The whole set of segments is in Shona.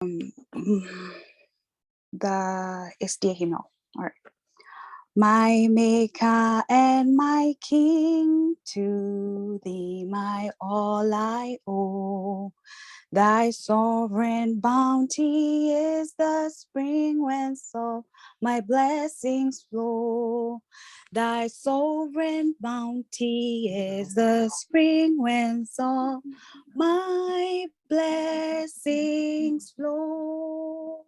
The SDA hymnal. All right. My Maker and my King, to thee my all I owe. Thy sovereign bounty is the spring whence all my blessings flow. Thy sovereign bounty is the spring whence all my blessings flow.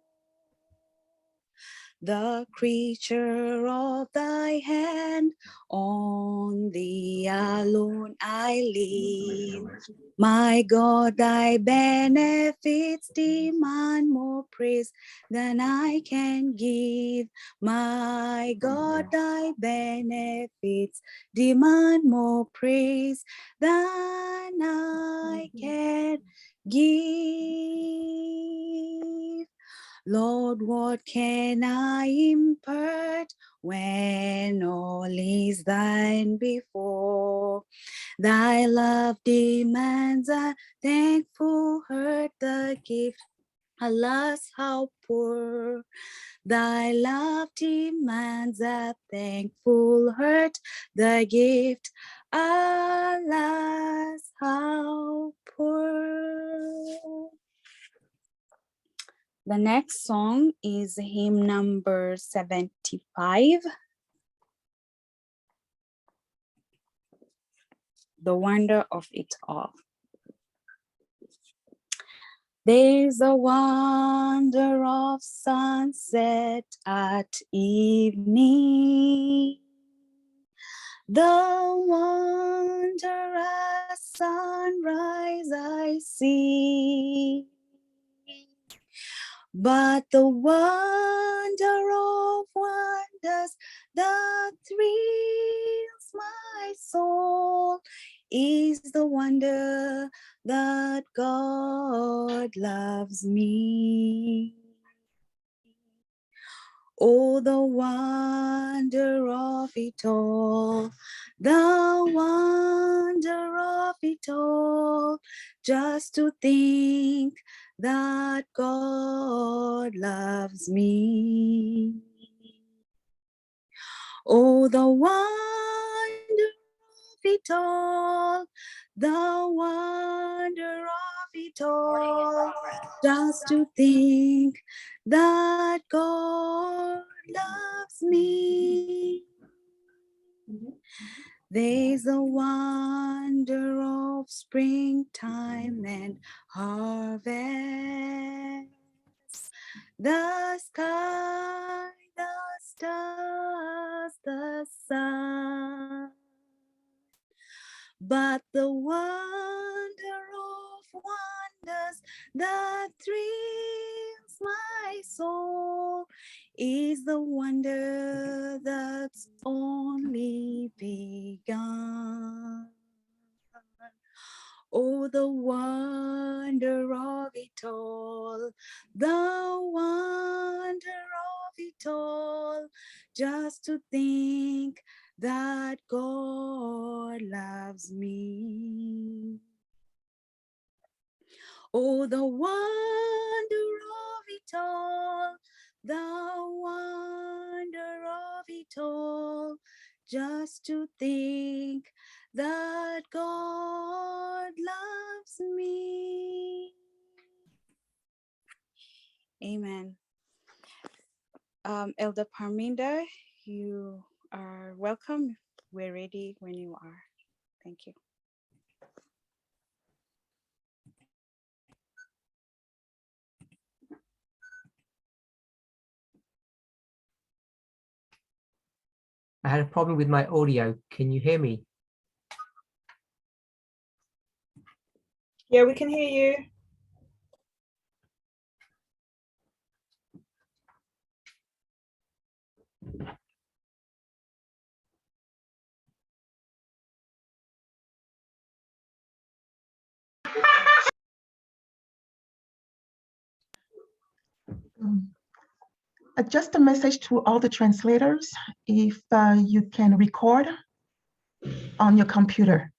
The creature of thy hand, on thee alone I lean. My God, thy benefits demand more praise than I can give. My God, thy benefits demand more praise than I can give. Lord, what can I impart when all is thine before? Thy love demands a thankful heart, the gift, alas, how poor. Thy love demands a thankful heart, the gift, alas, how poor. The next song is hymn number 75, The Wonder of It All. There's a wonder of sunset at evening, the wonder at sunrise I see. But the wonder of wonders that thrills my soul is the wonder that God loves me. Oh, the wonder of it all, the wonder of it all, just to think that God loves me. Oh, the wonder of it all, the wonder of it all, just to think that God loves me. There's a wonder of springtime and harvest, the sky, the stars, the sun. But the wonder of wonders that thrills my soul is the wonder that's only begun. Oh, the wonder of it all, the wonder of it all, just to think that God loves me. Oh, the wonder of it all, the wonder of it all, just to think that God loves me. Amen. Elder Parminder, you are welcome. We're ready when you are. Thank you. I had a problem with my audio. Can you hear me? Yeah, we can hear you. Just a message to all the translators, if you can record on your computer.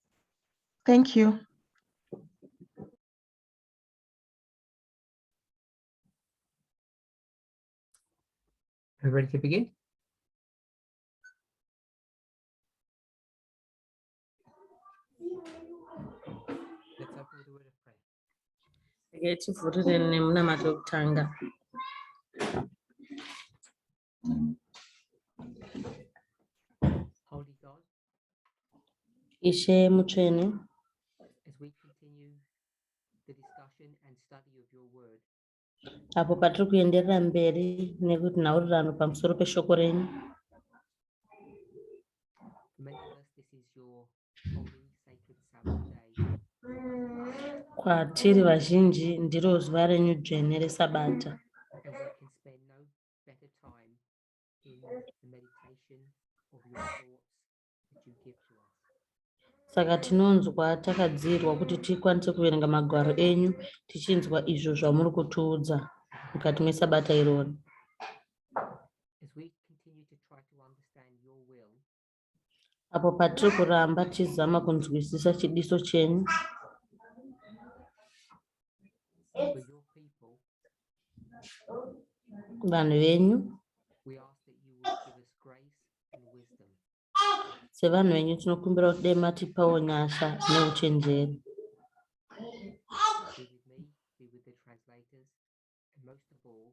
Thank you. Are we ready to begin? Let's open with a word of prayer. Regai tivhurire nemunamato wekutanga. Holy God, Ishe mutsvene, as we continue the discussion and study of your word, apo patiri kuenderera mberi nekunhaurirano pamusoro peshoko renyu, for many of us, this is your holy, sacred Sabbath day. Kwatiri vazhinji ndiro zuva renyu dzvene reSabata. And we can spend no better time in the meditation of your thoughts that you give to us. Saka tinonzwa takadzirwa kuti tikwanise kuverenga magwaro enyu tichinzwa izvo zvamuri kutiudza mukati meSabata irori. As we continue to try to understand your will, Apo patiri kuramba tichizama kunzwisisa chidiso chenyu for your people, vanhu venyu, we ask that you would give us grace and wisdom. Sevanhu venyu tinokumbira kuti dai matipawo nyasha neuchenjeri. Be with me, be with the translators, and most of all,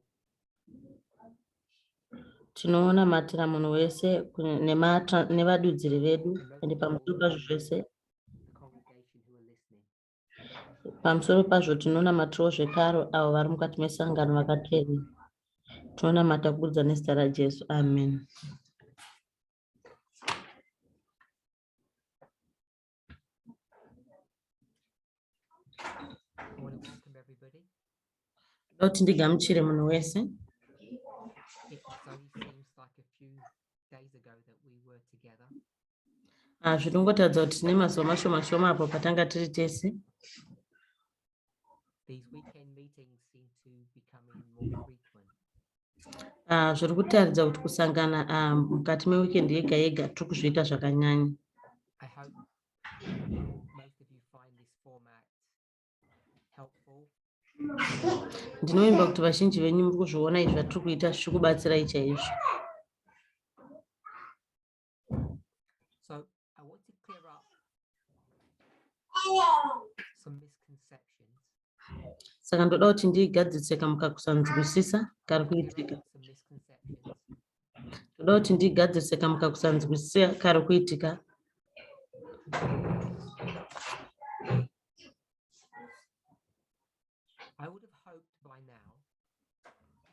Tinonamatira munhu wese nevadudziri vedu and most ende of pamusoro all, pazvo zvese the congregation who are listening. Pamusoro pazvo tinonamatirawo zvekare avo vari mukati mesangano vakateerera. Tinonamata kuburikidza nezita raJesu, amen. I want to welcome everybody. Ndoda kuti ndigamuchire munhu wese. It only seems like a few days ago that we were together. Ah, zvinongotaridza kuti tine mazuva mashoma shoma apo patanga tiri tese. These weekend meetings seem to be becoming more frequent. Ah, zviri kutaridza kuti kusangana mukati mewikendi yega yega tiri kuzviita zvakanyanya. I hope most of you find this format helpful. Ndinovimba kuti vazhinji venyu muri kuzviona izvi zvatiri kuita zvichikubatsirai chaizvo. So I want to clear up some misconceptions. Saka ndoda kuti ndigadzirise kamuka kusanzwisisa kari Clear kuitika. up some misconceptions. Ndoda kuti ndigadzirise kamuka kusanzwisisa kari kuitika. I would have hoped by now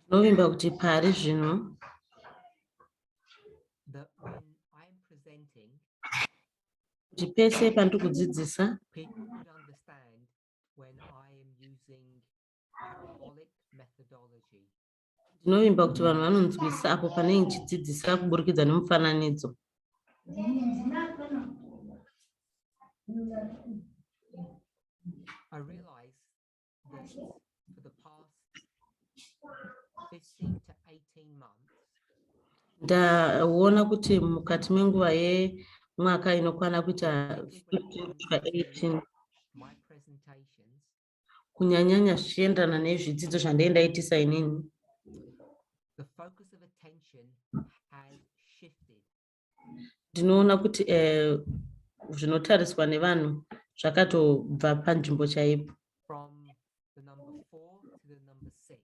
Ndinovimba kuti pari zvino that when I am presenting, kuti pese pandiri kudzidzisa people would understand when I am using parabolic methodology. Ndinovimba kuti vanhu vanonzwisisa apo panenge ndichidzidzisa kuburikidza nemufananidzo. I realize that for the past 15 to 18 months, Ndaona kuti mukati menguva yemwaka inokwana kuita particularly when it 15 kusvika comes to 18, my presentations, kunyanyanya zvichienderana nezvidzidzo zvandenge ndaitisa inini, the focus of attention has shifted ndinoona kuti zvinotariswa nevanhu zvakatobva panzvimbo chaipo, from the number 4 to the number 6.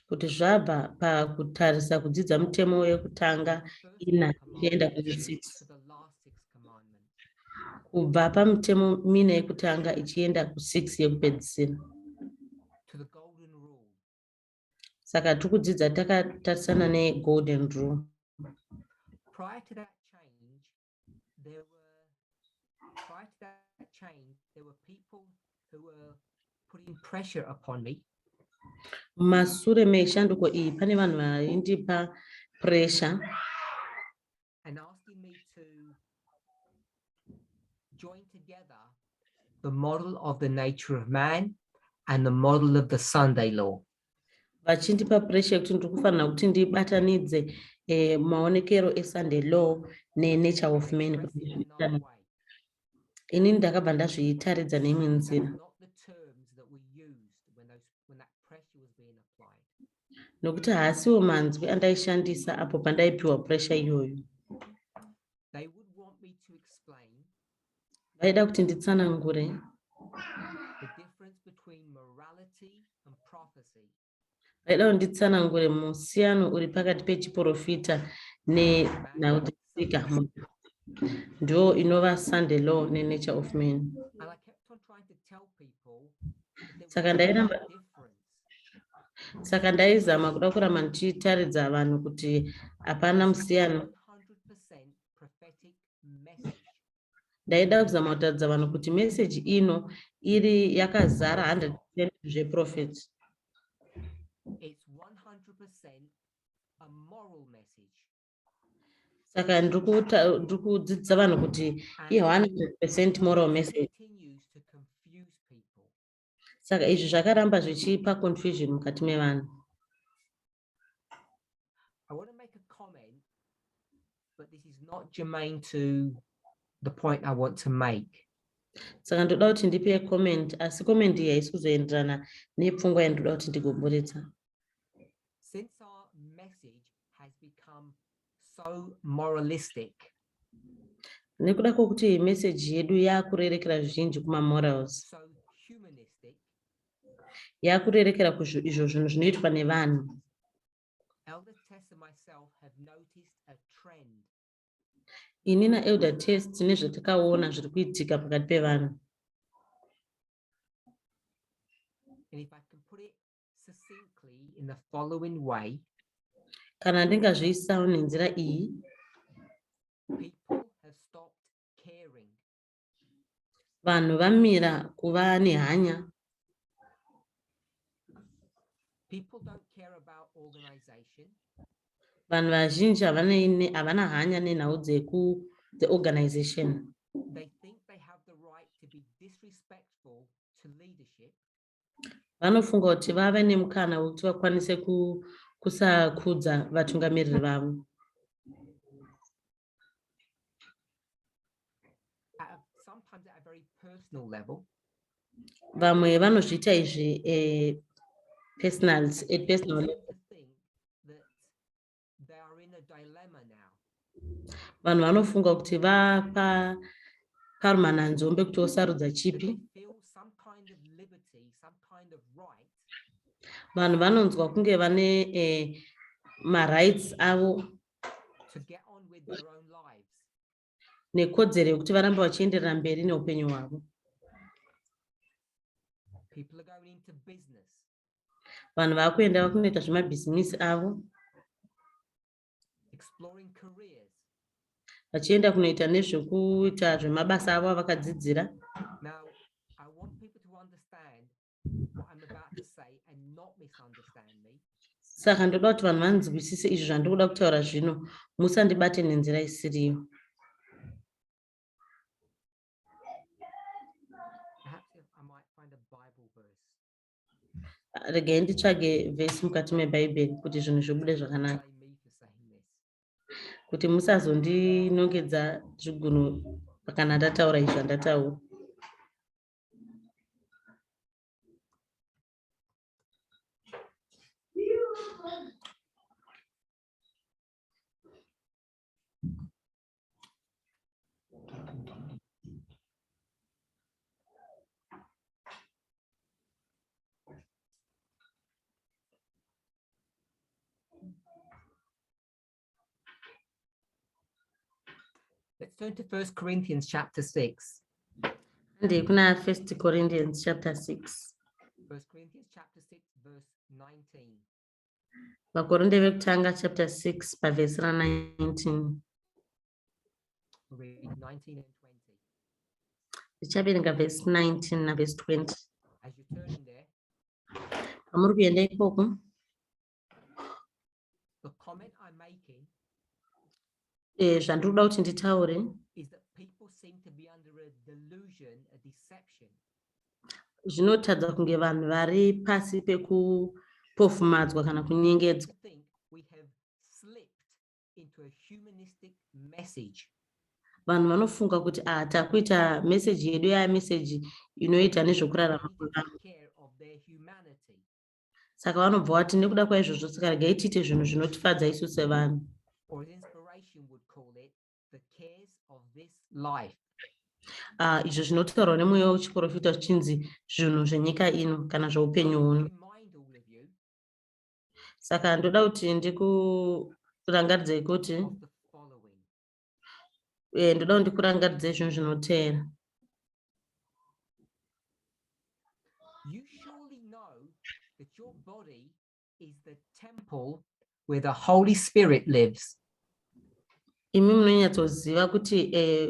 Kuti zvabva pakutarisa kudzidza mutemo yekutanga The first ina four ichienda commandments kune 6, to the last six commandments. Kubva pamitemo mina yekutanga ichienda ku6 yekupedzisira. To the golden rule. Saka tiri kudzidza takatarisana negolden rule. Prior to that change, there were people who were putting pressure upon me Masure meshanduko iyi pane vanhu vaindipa puresha and asking me to join together the model of the nature of man and the model of the Sunday law. Vachindipa puresha yekuti ndiri kufanira kuti ndibatanidze maonekero eSunday law nenature of man Express kuti in ndizvibatane. another way. Inini ndakabva ndazvitaridza neimwe That's nzira. not the terms that we used when that pressure was being applied. Nokuti haasiwo manzwi andaishandisa apo pandaipiwa puresha iyoyo. They would want me to explain Vaida kuti nditsanangure the difference between morality and prophecy. Vaida kuti nditsanangure musiyano uri pakati pechiprofita nenhau dzetsika, ndo inova Sunday law nenature of man. And I kept on trying to tell people that there Saka was no ndairamba difference. Saka ndaizama kuda kuramba ndichitaridza vanhu kuti hapana musiyano. 100% prophetic message. Ndaida kuzama kutaridza vanhu kuti meseji ino iri yakazara 100 zveprofeti. It's 100% a moral message. Saka ndiri kudzidzisa vanhu kuti And i100 moral it message. continues to confuse people. Saka izvi zvakaramba zvichipa confusion mukati mevanhu. I want to make a comment, but this is not germane to the point I want to make. Saka ndoda kuti ndipe comment, asi comment iyi haisi kuzoenderana nepfungwa yandoda kuti ndigoburitsa. Since our message has become so moralistic, Nekuda kwokuti meseji yedu yakurerekera zvizhinji kumamorals, so humanistic, yakurerekera kuzvo izvo zvinhu zvinoitwa nevanhu, Elder Tess and myself have noticed a trend. Ini naElder Tess tine zvatakaona zviri kuitika pakati pevanhu. And if I can put it succinctly in the following way, Kana ndingazviisawo nenzira iyi, people have stopped caring. Vanhu vamira kuva nehanya. People don't care about organization. Vanhu vazhinji havana hanya nenhau dzeorganization. They think they have the right to be disrespectful to leadership. Vanofunga kuti vave nemukana wekuti vakwanise kusakudza vatungamiriri vavo. Sometimes at a very personal level. Vamwe vanozviita izvi personal, And at people personal tend level. to think that they are in a dilemma now. Vanhu vanofunga kuti vapa parumananzombe kuti vosarudza That chipi. they feel some kind of liberty, some kind of right Vanhu vanonzwa kunge vane marights avo to get on with their own lives. Nekodzero yekuti varambe vachienderera mberi neupenyu hwavo. People are going into business. Vanhu vakuenda vakunoita zvemabhizimisi avo, exploring careers. Vachienda kunoita nezvekuita zvemabasa avo avakadzidzira. Now, I want people to understand what I'm about to say and not misunderstand me. Saka ndoda kuti vanhu vanzwisise izvo zvandiri kuda kutaura zvino, musandibate nenzira isiriyo. Perhaps if I might find a Bible verse. Regai nditsvage vhesi mukati mebhaibheri kuti zvinhu zvibude zvakanaka, Blame me for saying this. Kuti musazondinongedza zvigunwe kana ndataura izvi zvandataura. Let's turn to 1 Corinthians chapter 6. Handei kuna First Corinthians chapter 6. 1 Corinthians chapter 6, verse 19. Vakorinde vekutanga chapter 6 pavhesi ra19. We'll read 19 and 20. Tichaverenga vhesi 19 navhesi 20. As you're turning there, Pamuri kuenda ikoko, the comment I'm making zvandiri kuda kuti nditaure is that people seem to be under a delusion, a deception. Zvinotadza kunge vanhu vari pasi pekupofumadzwa kana kunyengedzwa. To think we have slipped into a humanistic message. Vanhu vanofunga kuti ah, takuita meseji yedu yaya meseji inoita nezvekurarama Need to kwevanhu. take care of their humanity. Saka vanobva vati nekuda kwaizvozvo, saka regai tiite zvinhu zvinotifadza isu sevanhu. Or as inspiration would call it, the cares of this life. Ah, izvo zvinotaurwa nemweya wechiprofita zvichinzi zvinhu zvenyika ino kana I zveupenyu want huno. to remind all of you Saka ndoda kuti ndikurangaridzei kuti of the following. ndoda kuti ndikurangaridzei zvinhu zvinoteera. You surely know that your body is the temple where the Holy Spirit lives. Imi munonyatsoziva kuti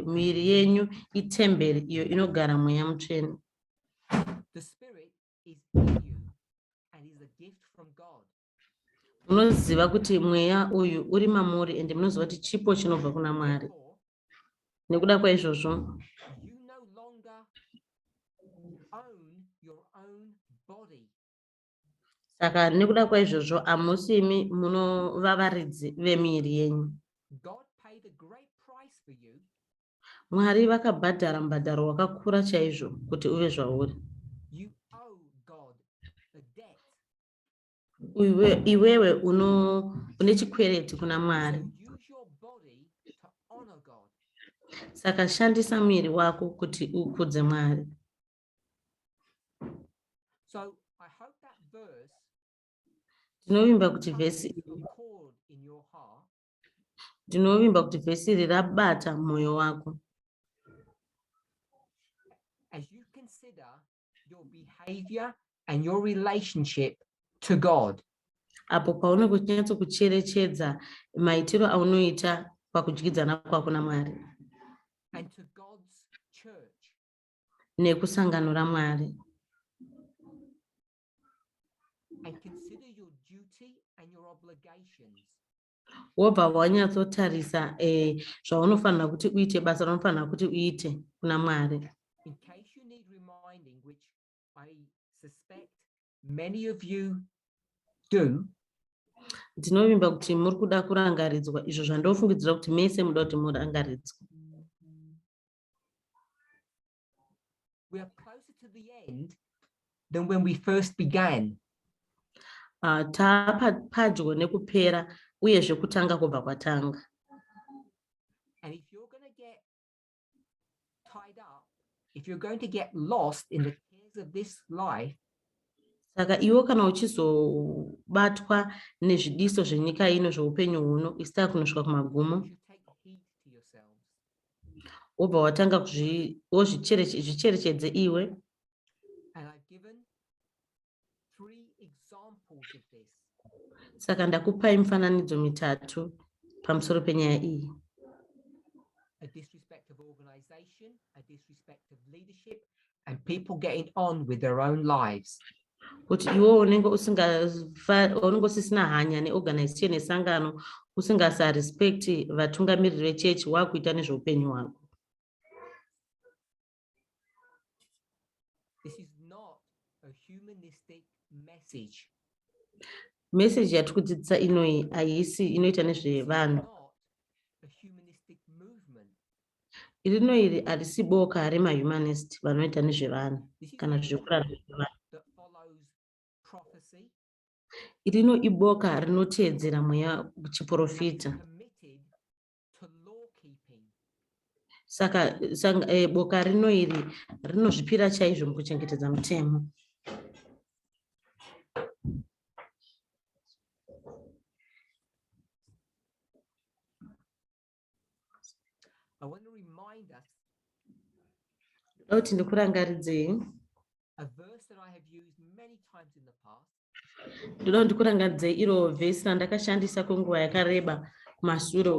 miviri yenyu itemberi iyo inogara Mweya Mutsvene. The Spirit is in you and is a gift from God. Munoziva kuti mweya uyu uri mamuri, ende munoziva kuti chipo chinobva kuna Mwari. Therefore, Nekuda kwaizvozvo, you no longer own your own body. Saka nekuda kwaizvozvo hamusi imi munova varidzi vemiviri yenyu. God paid a great price for you. Mwari vakabhadhara mubhadharo wakakura chaizvo kuti uve zvauri. You owe God a debt. Iwewe une chikwereti kuna Mwari. So use your body to honor God. Saka shandisa muviri wako kuti ukudze Mwari. So I hope that verse Ndinovimba kuti vhesi touches iri a chord in your heart Ndinovimba kuti vhesi iri rabata mwoyo wako as you consider your behavior and your relationship to God. Apo paunenge uchinyatsokucherechedza maitiro aunoita pakudyidzana kwako naMwari and to God's church. nekusangano raMwari. And consider your duty and your obligations. Wobva wanyatsotarisa zvaunofanira kuti uite, basa raunofanira kuti uite kuna Mwari. In case you need reminding, which I suspect many of you do, Ndinovimba kuti muri kuda kurangaridzwa izvo zvandofungidzira kuti mese muda kuti murangaridzwe. We are closer to the end than when we first began. Taapa padyo nekupera uyezve kutanga kubva kwatanga. And if you're going to get tied up, if you're going to get lost in the cares of this life, Saka iwe kana uchizobatwa nezvidiso zvenyika ino, zveupenyu huno, isita kunosvika kumagumo, you should take heed to yourselves. Wobva watanga wozvicherechedze iwe. And I've given three examples of this. Saka ndakupai mifananidzo mitatu pamusoro penyaya iyi. A disrespect of organization, a disrespect of leadership, and people getting on with their own lives. Kuti iwe unenge usisina hanya neorganization, nesangano, usingasarespekti vatungamiriri vechechi, wakuita nezveupenyu hwako. This is not a humanistic message. Meseji yatiri kudzidzisa inoyi haisi inoita This is nezvevanhu. not a humanistic movement. Rino iri harisi boka remahumanist vanoita nezvevanhu This is kana a zvekurarama movement zvevanhu. that follows prophecy Rino iboka rinoteedzera mweya and is chiprofita. committed to law keeping. Saka boka rino iri rinozvipira chaizvo mukuchengetedza mutemo. I want to remind us Ndoda kuti ndikurangaridzei a verse that I have used many times in the past. Ndoda kuti ndikurangaridzei iro vhesi randakashandisa kwenguva yakareba kumashure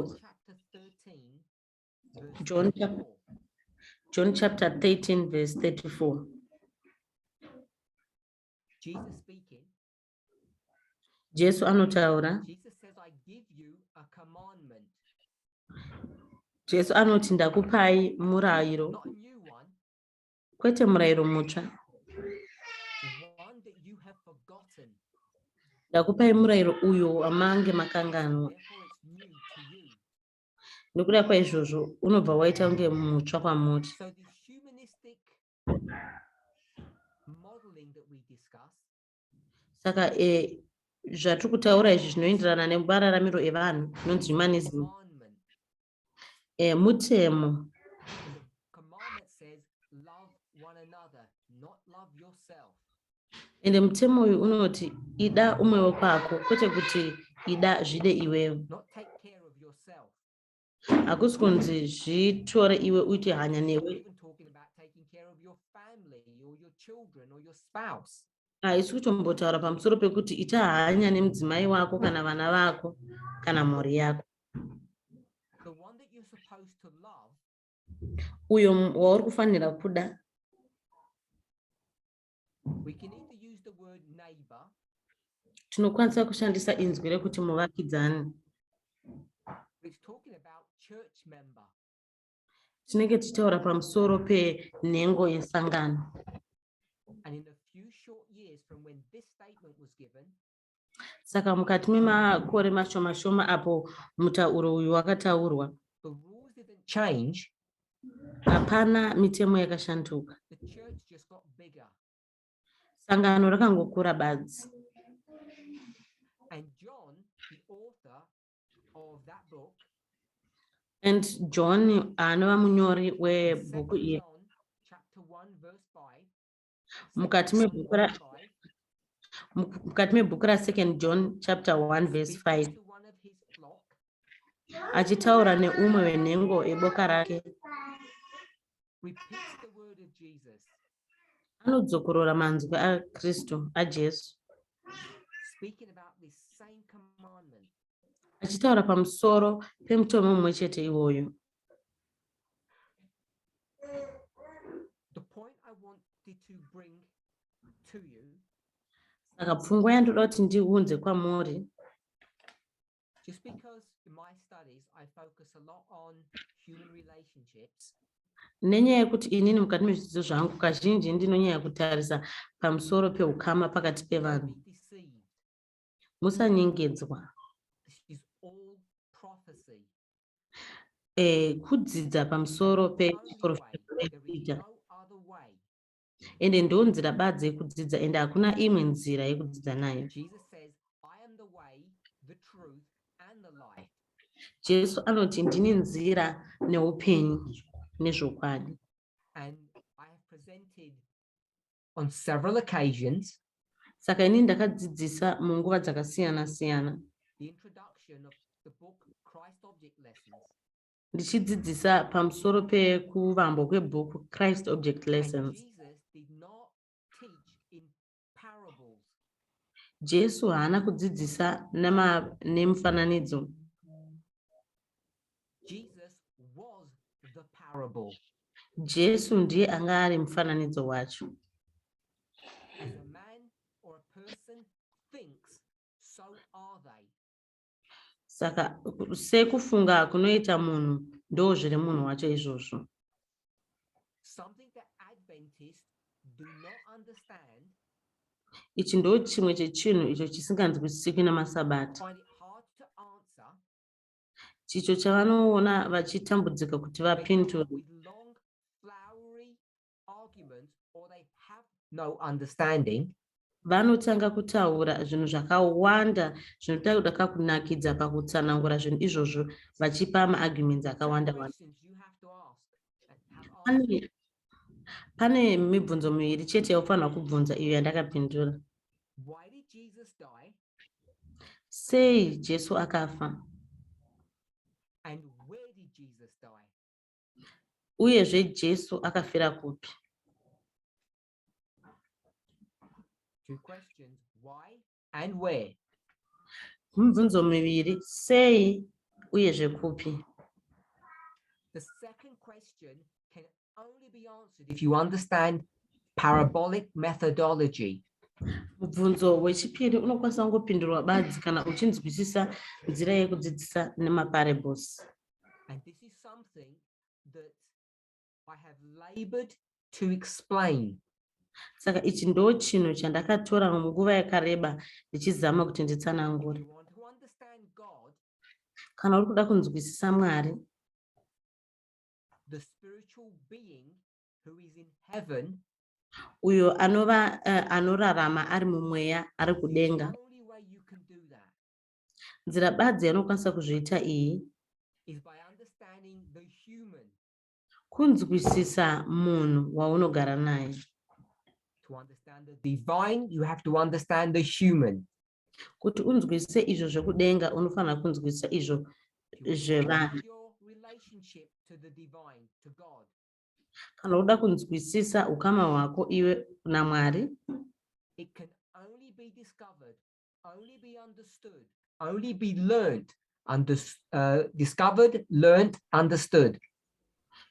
John uku. chapter 13, verse 34. John chapter 13 verse 34. Jesus speaking. Jesu anotaura. Jesus says, "I give you a commandment, Jesu anoti, "Ndakupai murayiro," not a new one, kwete murayiro mutsva, one that you have forgotten. "Ndakupai murayiro uyo wamange makanganwa." Therefore, it's new to you." Nekuda kwaizvozvo unobva waita kunge mutsva kwamuri. So, this humanistic modeling that we discuss Saka zvatiri kutaura izvi zvinoenderana nemararamiro evanhu inonzi humanism. Commandment. Mutemo. And the commandment says, love one another, not love yourself. Ende mutemo uyu unoti ida umwe wekwako, kwete kuti ida zvide iwewe. Not take care of yourself. Hakusi kunzi zvitore iwe uite hanya Not newe. even talking about taking care of your family or your children or your spouse. Haisi kutombotaura pamusoro pekuti ita hanya nemudzimai wako kana vana vako kana mhuri yako. The one that you're supposed to love Uyo wauri kufanira kuda, we can either use the word neighbor tinokwanisa kushandisa inzwi rekuti muvakidzani. But it's talking about church member. Tinenge tichitaura pamusoro penhengo yesangano. And in a few short years from when this statement was given, Saka mukati memakore mashoma shoma apo mutauro uyu wakataurwa, the rules didn't change, hapana mitemo yakashanduka. The church just got bigger. Sangano rakangokura badzi. And John, the author of that book, And John anova munyori in webhuku 2 iri, John chapter 1 verse 5, mukati 2 John mebhuku ra 1 5, mukati mebhuku ra2 John chapter 1 verse speaking 5, to one of his flock, achitaura neumwe wenhengo yeboka rake, repeats the word of Jesus, anodzokorora manzwi aKristu, aJesu, speaking about this same commandment. Achitaura pamusoro pemutemo mumwe chete iwoyo. The point I wanted to bring to you, Saka pfungwa yandoda kuti ndiunze kwamuri, just because in my studies I focus a lot on human relationships, nenyaya yekuti inini mukati mezvidzidzo zvangu kazhinji ndinonyanya kutarisa pamusoro peukama pakati don't pevanhu, be deceived. Musanyengedzwa. This is all prophecy. Kudzidza pamusoro And the only pechiprofita way, there is kuita no other way. Ende ndo nzira badzi yekudzidza, ende hakuna imwe nzira yekudzidza nayo. Jesus says, "I am the way, the truth, and the life." Jesu anoti, "Ndini nzira neupenyu nezvokwadi." And I have presented on several occasions Saka inini ndakadzidzisa munguva dzakasiyana siyana, the introduction of the book Christ Object Lessons. Ndichidzidzisa pamusoro pekuvambwa kwebhuku Christ Object And Lessons. Jesus did not teach in parables. Jesu haana kudzidzisa nemifananidzo. Jesus was the parable. Jesu ndiye anga ari mufananidzo wacho. As a man or a person thinks, so are they. Saka sekufunga kunoita munhu, ndo zviri munhu wacho izvozvo. Something that Adventists do not understand, Ichi ndo chimwe chechinhu icho chisinganzwisisiki namasabata, find it hard to answer. Chicho chavanoona vachitambudzika kuti They come up vapindure. with long, flowery arguments, or they have no understanding. Vanotanga kutaura zvinhu zvakawanda zvinoda kakunakidza pakutsanangura zvinhu izvozvo, vachipa maarguments Two akawanda wanda. questions you have to ask and have answered. Pane mibvunzo miviri chete yaufanira kubvunza, iyo yandakapindura. Why did Jesus die? Sei Jesu akafa? And where did Jesus die? Uyezve Jesu akafira kupi? Two questions. Why and where? Mibvunzo miviri, sei uyezve kupi. The second question can only be answered if you understand parabolic methodology. Mubvunzo wechipiri unokwanisa kungopindurwa badzi kana uchinzwisisa nzira yekudzidzisa nemaparables. And this is something that I have labored to explain. Saka ichi ndo chinhu chandakatora nguva yakareba ndichizama kuti If nditsanangure. you want to understand God, Kana uri kuda kunzwisisa Mwari, the spiritual being who is in heaven, Uyo anova anorarama ari mumweya ari kudenga. The only way you can do that Nzira badzi yaunokwanisa kuzviita iyi is by understanding the human. Kunzwisisa munhu waunogara naye. To understand the divine, you have to understand the human. Kuti unzwisise izvo zvekudenga, unofanira kunzwisisa izvo To understand zvevanhu. your relationship to the divine, to God, Kana uda kunzwisisa ukama hwako iwe naMwari, it can only be discovered, only be understood, only be learnt, discovered, learnt, understood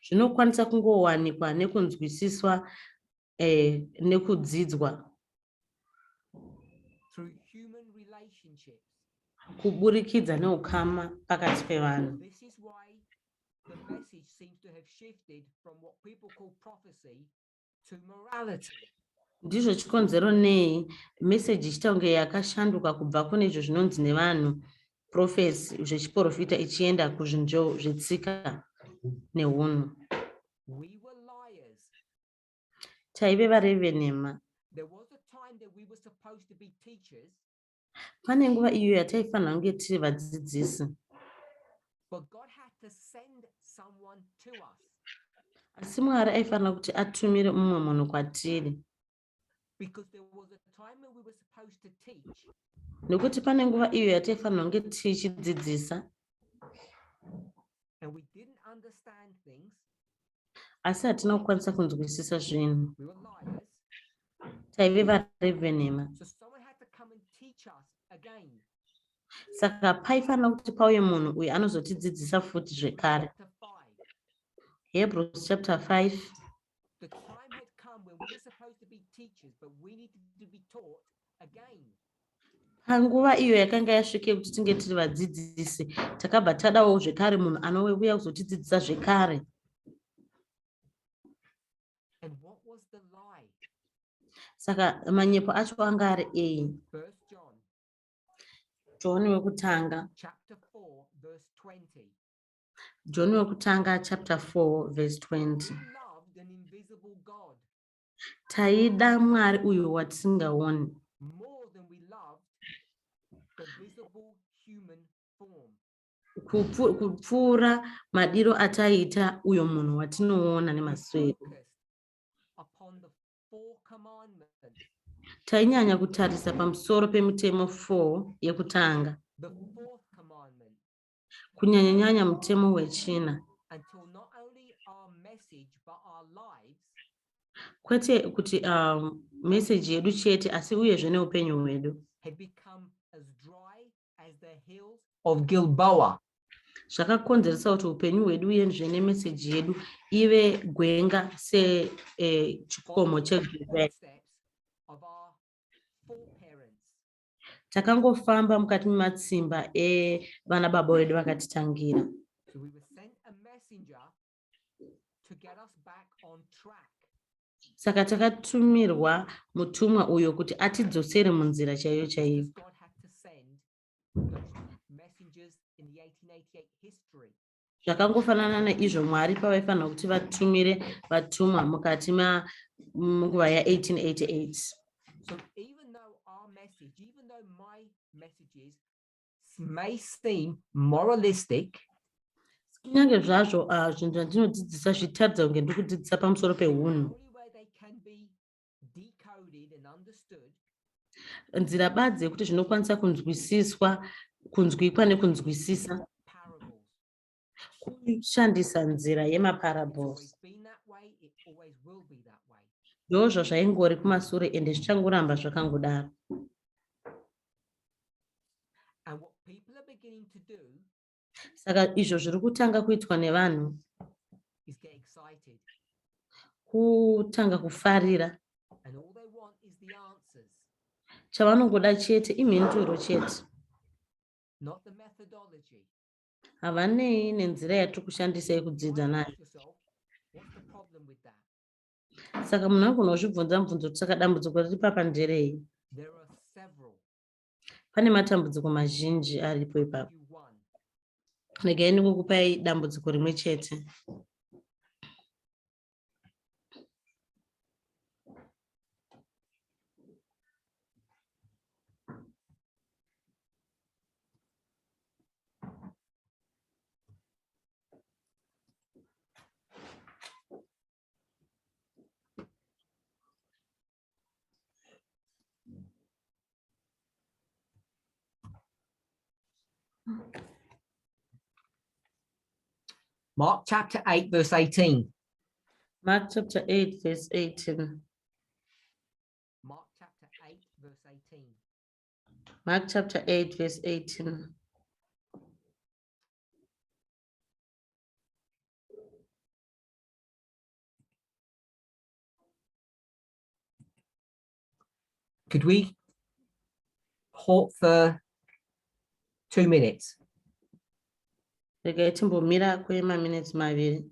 zvinokwanisa kungowanikwa nekunzwisiswa nekudzidzwa through human relationships. Kuburikidza neukama pakati pevanhu. This is why the message seems to have shifted from what people call prophecy to morality. Ndizvo chikonzero nei meseji ichiita kunge yakashanduka kubva kune izvo zvinonzi nevanhu prophecy, zvechiprofita, ichienda kuzvinhu zvetsika neunhu. We were liars. Taive varevi venhema. There was a time that we were supposed to be teachers, Pane nguva iyo yataifanira kunge tiri vadzidzisi, but God had to send someone to us asi Mwari aifanira kuti atumire mumwe munhu kwatiri, because there was a time when we were supposed to teach nekuti pane nguva iyo yataifanira kunge tichidzidzisa, and we didn't understand things. asi hatina kukwanisa kunzwisisa zvinhu. We were liars. Taive varevi venhema. So someone had to come and teach us again. Saka paifanira kuti pauye munhu uyu anozotidzidzisa futi zvekare. Chapter 5. Hebrews chapter 5. The time had come when we were supposed to be teachers, but we needed to be taught again. Panguva iyo yakanga yasvika yekuti tinge tiri vadzidzisi, takabva tadawo zvekare munhu anouya kuzotidzidzisa zvekare. And what was the lie? Saka manyepo acho anga ari ei? First John John wekutanga, chapter 4, verse 20. John wekutanga chapter 4 verse 20. We loved an invisible God Taida Mwari uyu watisingaoni more than we loved the visible human form. Kupfuura madiro ataiita uyo munhu watinoona We nemaziso edu. focused upon the four commandments, Tainyanya kutarisa pamusoro pemitemo 4 yekutanga, the fourth commandment, kunyanya-nyanya mutemo wechina, until not only our message but our lives kwete kuti meseji yedu chete asi uyezve neupenyu hwedu had become as dry as the hills of Gilboa. Zvakakonzeresa kuti upenyu hwedu uyezve nemeseji yedu ive gwenga sechikomo Following the cheGilboa. footsteps of our foreparents. Takangofamba mukati mematsimba evana baba vedu vakatitangira. So we were sent a messenger to get us back on track. Saka takatumirwa mutumwa uyo kuti atidzosere munzira chaiyo Just chaiyo, as God had to send those messengers in the 1888 history. Zvakangofanana neizvo Mwari pavaifanira kuti vatumire vatumwa mukati munguva ya1888. So even though our message, even though my messages may seem moralistic, Kunyange zvazvo zvinhu zvandinodzidzisa zvitaridza kunge ndiri kudzidzisa pamusoro the peunhu, only way they can be decoded and understood nzira badzi yekuti zvinokwanisa kunzwisiswa, kunzwikwa nekunzwisisa, parables. kushandisa nzira It's yemaparables. always been that way, it always will be that way. Ndozvo zvaingori kumasure ende zvichangoramba zvakangodaro. And what people are beginning to do Saka izvo zviri kutanga kuitwa nevanhu is get excited. kutanga kufarira. And all they want is the answers, Chavanongoda chete imhinduro chete, not the methodology. Havanei nenzira yatiri kushandisa yekudzidza Might nayo. ask yourself, what's the problem with that? Saka munhu anogona kuzvibvunza mubvunzo kuti saka dambudziko riri papa nderei? There are several. Pane matambudziko mazhinji aripo ipapo. Give you one. Regai ndingokupai dambudziko rimwe chete. Mark chapter 8, verse 18. Mark chapter 8 verse 18. Mark chapter 8, verse 18. Mark chapter 8 verse 18. Could we halt for 2 minutes? Regai timbomira kwemaminitsi 2.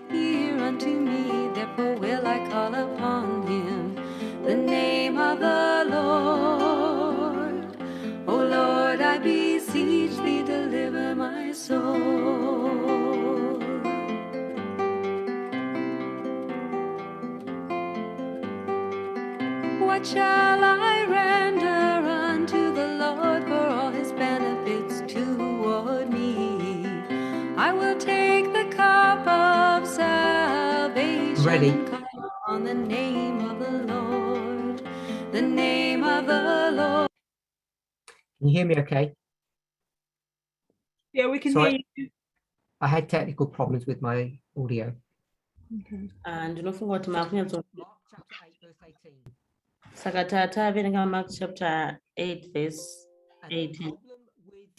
Hear unto me, therefore will I call upon him, the name of the Lord. O Lord, I beseech thee, deliver my soul. What shall I render unto the Lord for all his benefits toward me? I will take the cup of salvation Ready. and call on the name of the Lord, the name of the Lord. Can you hear me okay? Yeah, we can Sorry. hear you. I had technical problems with my audio. Okay. Ah, ndinofunga kuti makunyatso Mark chapter 8, verse 18. Saka taverenga Mark chapter 8 verse And the 18. problem with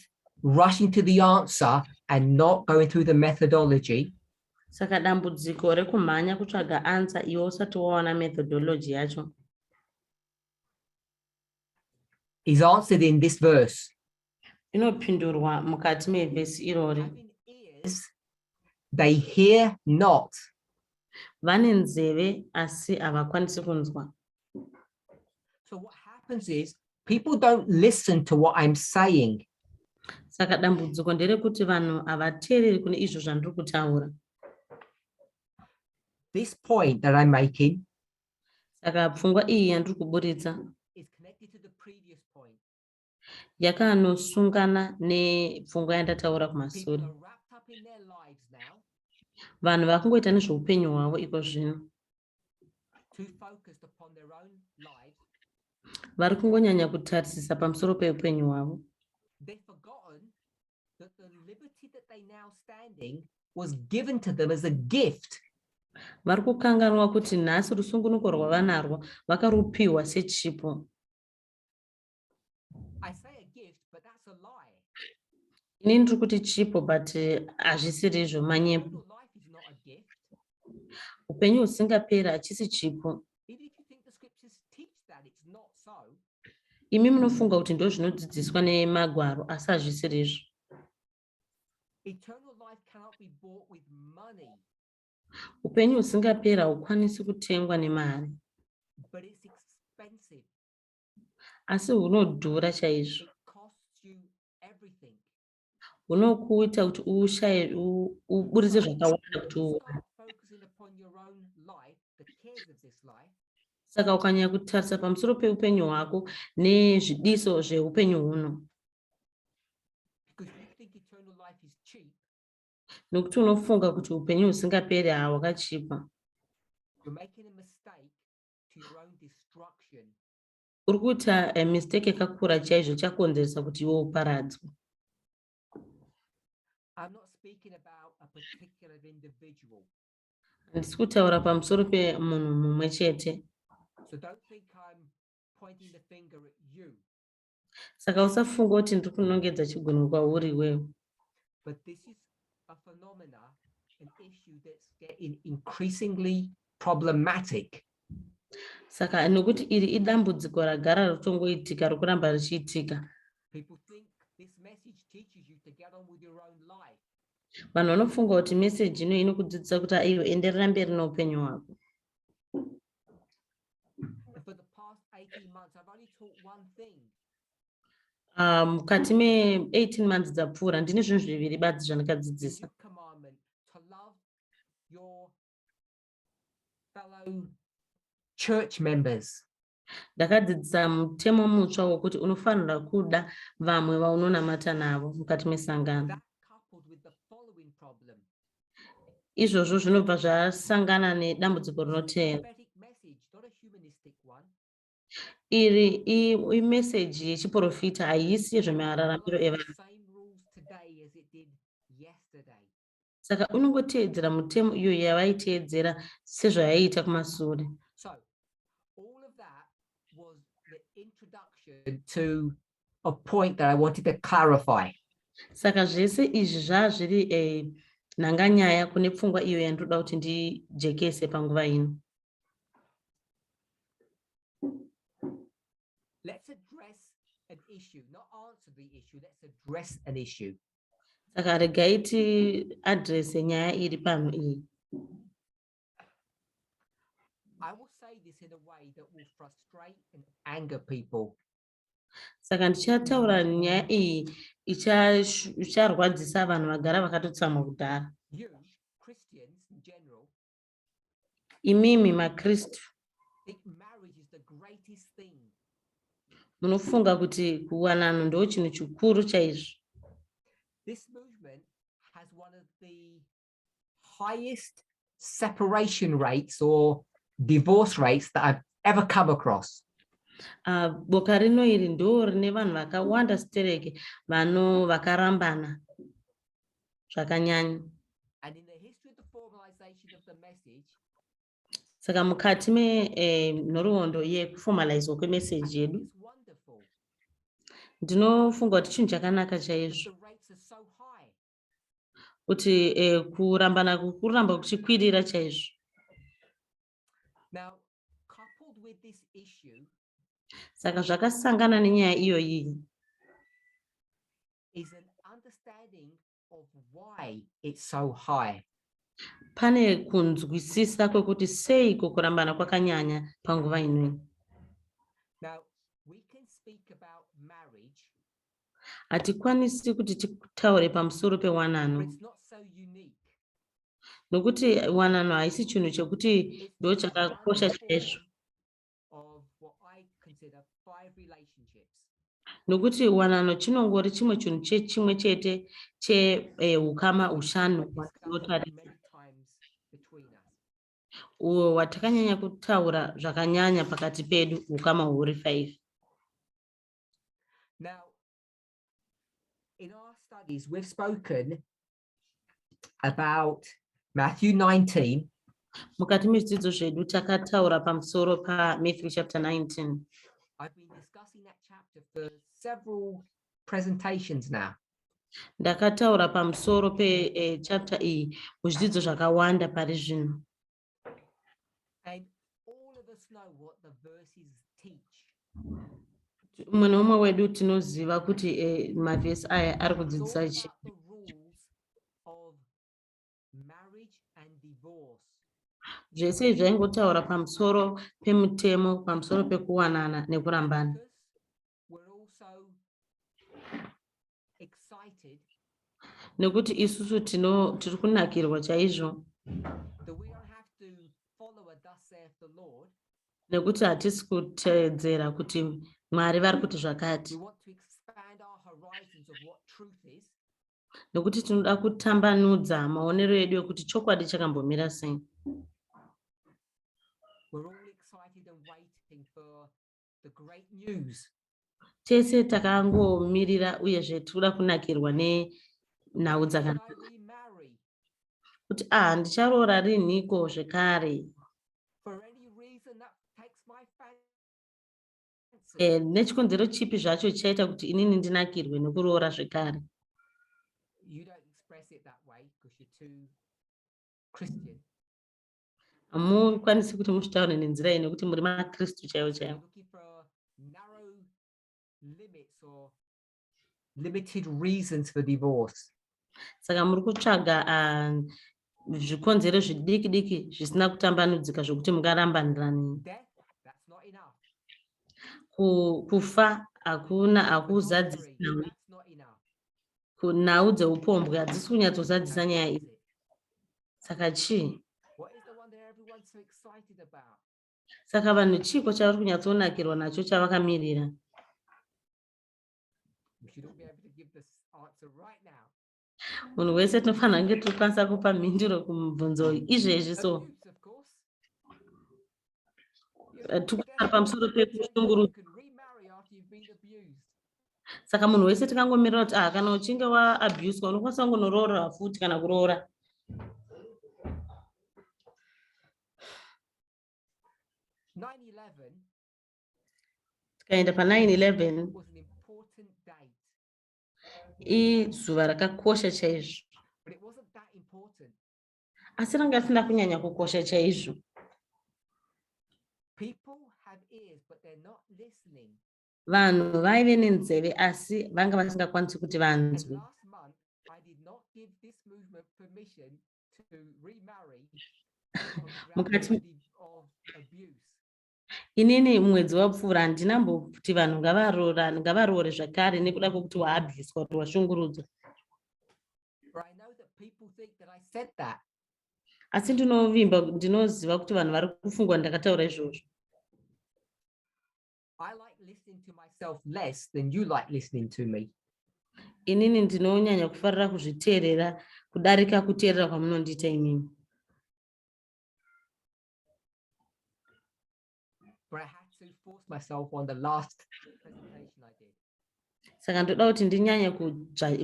rushing to the answer and not going through the methodology Saka dambudziko rekumhanya kutsvaga answer iwe usati wawana methodology yacho is answered in this verse. inopindurwa mukati mevhesi irori. Having ears, they hear not. Vane nzeve asi havakwanisi kunzwa. So what happens is people don't listen to what I'm saying. Saka dambudziko nderekuti vanhu havateereri kune izvo zvandiri kutaura. This point that I'm making Saka pfungwa iyi yandiri kuburitsa is connected to the previous point. yakanosungana nepfungwa yandataura People kumasure. are wrapped up in their lives now, Vanhu vakungoita nezveupenyu hwavo iko zvino. too focused upon their own lives. Vari kungonyanya kutarisisa pamusoro peupenyu hwavo. They've forgotten that the liberty that they now standing was given to them as a gift. Vari kukanganwa kuti nhasi rusununguko rwavanarwo vakarupiwa sechipo. I say a gift, but that's a lie. Inini ndiri kuti chipo, but hazvisiri izvo, manyepo. Eternal life is not a gift. Upenyu husingaperi hachisi chipo. Even if you think the scriptures teach that, it's not so. Imi munofunga kuti ndo zvinodzidziswa nemagwaro, asi hazvisiri izvo. Eternal life cannot be bought with money, Upenyu husingaperi haukwanisi kutengwa nemari, but it's expensive. asi hunodhura chaizvo. It costs you everything. Hunokuita kuti ushaye uburitse zvakawanda kuti When you uwane. start focusing upon your own life, the cares of this life, Saka ukanyanya kutarisa pamusoro peupenyu hwako nezvidiso zveupenyu huno, because you think eternal life is cheap, nokuti unofunga kuti upenyu husingaperi hahwakachipa, You're making a mistake to your own destruction. Uri kuita mistake yakakura chaizvo chakonzeresa kuti iwe uparadzwe. I'm not speaking about a particular individual. Handisi kutaura pamusoro pemunhu mumwe chete. So don't think I'm pointing the finger at you, Saka usafunga kuti ndiri kunongedza chigunwe kwauri iwewe. But this is a phenomena, an issue that's getting increasingly problematic. Saka nokuti iri idambudziko ragara ritongoitika rikuramba richiitika. People think this message teaches you to get on with your own life. Vanhu vanofunga kuti meseji ino inokudzidzisa kuti aiwe enderera mberi neupenyu hwako. And for the past 18 months, I've only taught one thing. Ah, mukati me18 months dzapfuura ndine zvinhu zviviri badzi The zvandakadzidzisa. new commandment to love your fellow church members. Ndakadzidzisa mutemo mutsva wokuti unofanira kuda vamwe vaunonamata navo mukati mesangano. That coupled with the following problem. Izvozvo zvinobva zvasangana nedambudziko It's a rinoteera. prophetic message, not a humanistic one. Iri imeseji yechiprofita, haisi yezvemararamiro Follows the evanhu. same rules today as it did yesterday. Saka unongoteedzera mutemo iyo yavaiteedzera sezvayaiita kumasure. So, all of that was the introduction to a point that I wanted to clarify. Saka zvese izvi zvaa zviri nhanganyaya kune pfungwa iyo yandoda kuti ndijekese panguva ino. Let's address an issue, not answer the issue. Let's address an issue. Saka regai tiadhirese nyaya iri pano iyi. I will say this in a way that will frustrate and anger people. Saka ndichataura nyaya iyi icharwadzisa vanhu vagara vakatotsamwa kudhara. You, Christians in general, Imimi maKristu think marriage is the greatest thing. Munofunga kuti kuwanano ndo chinhu chikuru chaizvo. This movement has one of the highest separation rates or divorce rates that I've ever come across. Ah, boka rino iri ndo rine vanhu vakawanda sitereke vano vakarambana zvakanyanya. And in the history of the formalization of the message, Saka mukati menhoroondo yekuformalizwa kwemeseji I yedu, think it's wonderful ndinofunga kuti chinhu chakanaka because chaizvo the rates are so high. Kuti kurambana kuramba kuchikwirira chaizvo. Now, coupled with this issue Saka zvakasangana nenyaya iyoyi is an understanding of why it's so high. Pane kunzwisisa kwekuti seiko kurambana kwakanyanya panguva inoyi. Now, we can speak about marriage, Hatikwanisi kuti titaure pamusoro pewanano but it's not so unique. Nokuti wanano haisi chinhu chekuti It's ndo just one chakakosha chaizvo. Form of what I consider five relationships. Nokuti wanano chinongori chimwe chinhu chechimwe chete cheukama hushanu We've discussed hwatinotarisa, many times between us. Uhwo hwatakanyanya kutaura zvakanyanya pakati pedu, ukama huri 5. Now, in our studies, we've spoken about Matthew 19, Mukati mezvidzidzo zvedu takataura pamusoro paMatthew chapter 19. I've been discussing that chapter for several presentations now. Ndakataura pamusoro pechapter iyi muzvidzidzo zvakawanda pari zvino. And all of us know what the verses teach. Mumwe nemumwe wedu tinoziva kuti mavhesi aya ari It's all kudzidzisa chii. about the rules of marriage and divorce. Zvese izvi zvaingotaura pamusoro pemutemo pamusoro pekuwanana nekurambana. Because we're all so excited Nekuti isusu tino tiri kunakirwa chaizvo that we don't have to follow a "thus saith the Lord." nekuti hatisi kuteedzera kuti Mwari vari kuti zvakati. We want to expand our horizons of what truth is. Nekuti tinoda kutambanudza maonero edu ekuti chokwadi chakambomira sei. We're all excited and waiting for the great news. Tese takangomirira uyezve tiri kuda kunakirwa nenhau When can dzakanaka. I remarry? Kuti ah, ndicharoora rinhiko zvekare? For any reason that takes my fancy. Nechikonzero chipi zvacho chichaita kuti inini ndinakirwe nekuroora zvekare? You don't express it that way because you're too Christian. Hamukwanisi kuti muzvitaure nenzira iyi nekuti muri maKristu chaiwo You're chaiwo. looking for narrow limits or limited reasons for divorce. Saka muri kutsvaga zvikonzero zvidiki diki zvisina kutambanudzika zvokuti mungarambanirani. Death, that's not enough. Kufa hakuna, hakuzadzisi Adultery, nhau. that's not enough. Nhau dzeupombwe hadzisi kunyatsozadzisa Now nyaya what iyi. is it? Saka chii? What is the one that everyone's so excited about? Saka vanhu chiiko chavari kunyatsonakirwa nacho chavakamirira? We should all be able to give this answer right now. Munhu wese tinofanira kunge tirikukwanisa kupa mhinduro kumubvunzo uyu izvezvi so. Abuse, of course. You know, Tiri death, kutaura pamusoro you can pekushungurudzwa. remarry after you've been abused. Saka munhu wese tikangomirira kuti ah, kana uchinge waabhuswa unokwanisa kungonoroora futi kana kuroora. 9/11 Tikaenda pa9/11 was an important date, izuva rakakosha chaizvo. But it wasn't that important. Asi ranga risina kunyanya kukosha chaizvo. People have ears, but they're not listening. Vanhu vaive nenzeve asi vanga vasingakwanisi kuti And vanzwe. last month, I did not give this movement permission to remarry on the ground of abuse. Inini mwedzi wapfuura handina mboti vanhu ngavaroore zvakare nekuda kwekuti waabhuswa, kuti washungurudzwa. But I know that people think that I said that. Asi ndinovimba, ndinoziva kuti vanhu vari kufunga ndakataura izvozvo. I like listening to myself less than you like listening to me. Inini ndinonyanya kufarira kuzviteerera kudarika kuteerera kwamunondiita imimi. But I had to force myself on the last presentation I did. Saka ndoda kuti ndinyanye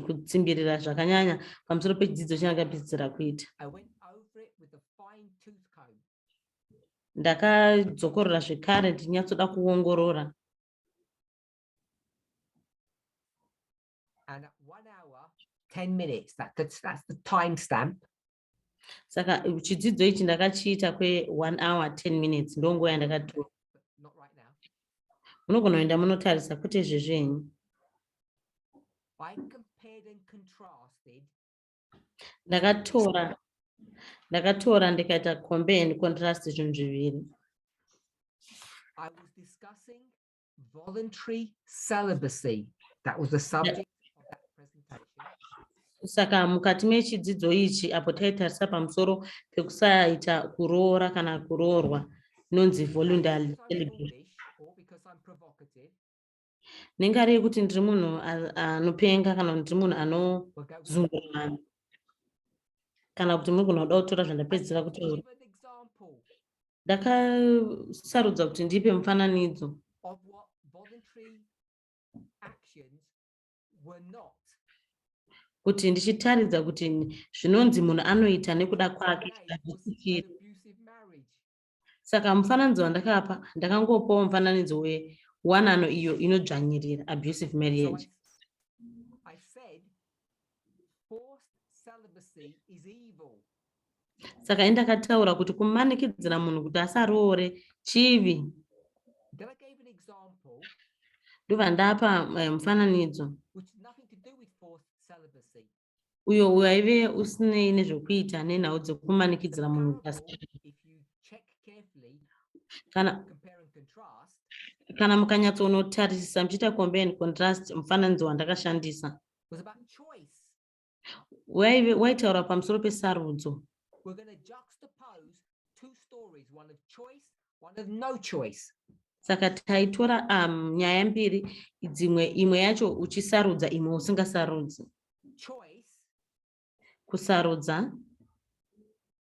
kutsimbirira zvakanyanya pamusoro pechidzidzo chandakapedzisira kuita. I went over it with a fine tooth comb. Ndakadzokorora zvekare ndichinyatsoda kuongorora. And at 1 hour, 10 minutes, that's the time stamp. Saka chidzidzo ichi ndakachiita kwe1 hour 10 minutes, ndonguva yandakatora. But not right now. Munogona kuenda munotarisa kwete izvezvi henyu. I compared and contrasted Ndakatora ndikaita compare and contrast zvinhu zviviri. I was discussing voluntary celibacy. That was the subject of that presentation. Saka mukati mechidzidzo ichi apo taitarisa pamusoro pekusaita kuroora kana kuroorwa inonzi And voluntary because I'm celibacy. foolish or because I'm provocative, Nengari yekuti ndiri munhu anopenga kana kuti ndiri munhu we'll go with anozungura vanhu kana kuti munogona kuda kutora zvandapedzisira I kutaura. give an example Ndakasarudza kuti ndipe mufananidzo of what voluntary actions were not. kuti ndichitaridza kuti zvinonzi munhu anoita nekuda kwake Today was an hazvisisiri. abusive marriage. Saka mufananidzo wandakapa, ndakangopawo mufananidzo wewanano iyo inodzvanyirira, abusive So marriage. I said, forced celibacy is evil. Saka indakataura kuti kumanikidzira munhu kuti asaroore chivi. Then I gave an example Ndobva ndapa mufananidzo which had nothing to do with forced celibacy. uyo waive usinei nezvekuita nenhau The dzekumanikidzira munhu kuti parable, asaroore. if you check carefully, Kana compare and contrast, kana mukanyatsonotarisisa muchiita compare and contrast mufananidzo wandakashandisa was about choice. waive waitaura pamusoro pesarudzo. We're going to juxtapose two stories, one of choice, one of no choice. Saka taitora nyaya mbiri dzimwe, imwe yacho uchisarudza, imwe usingasarudzi. Choice Kusarudza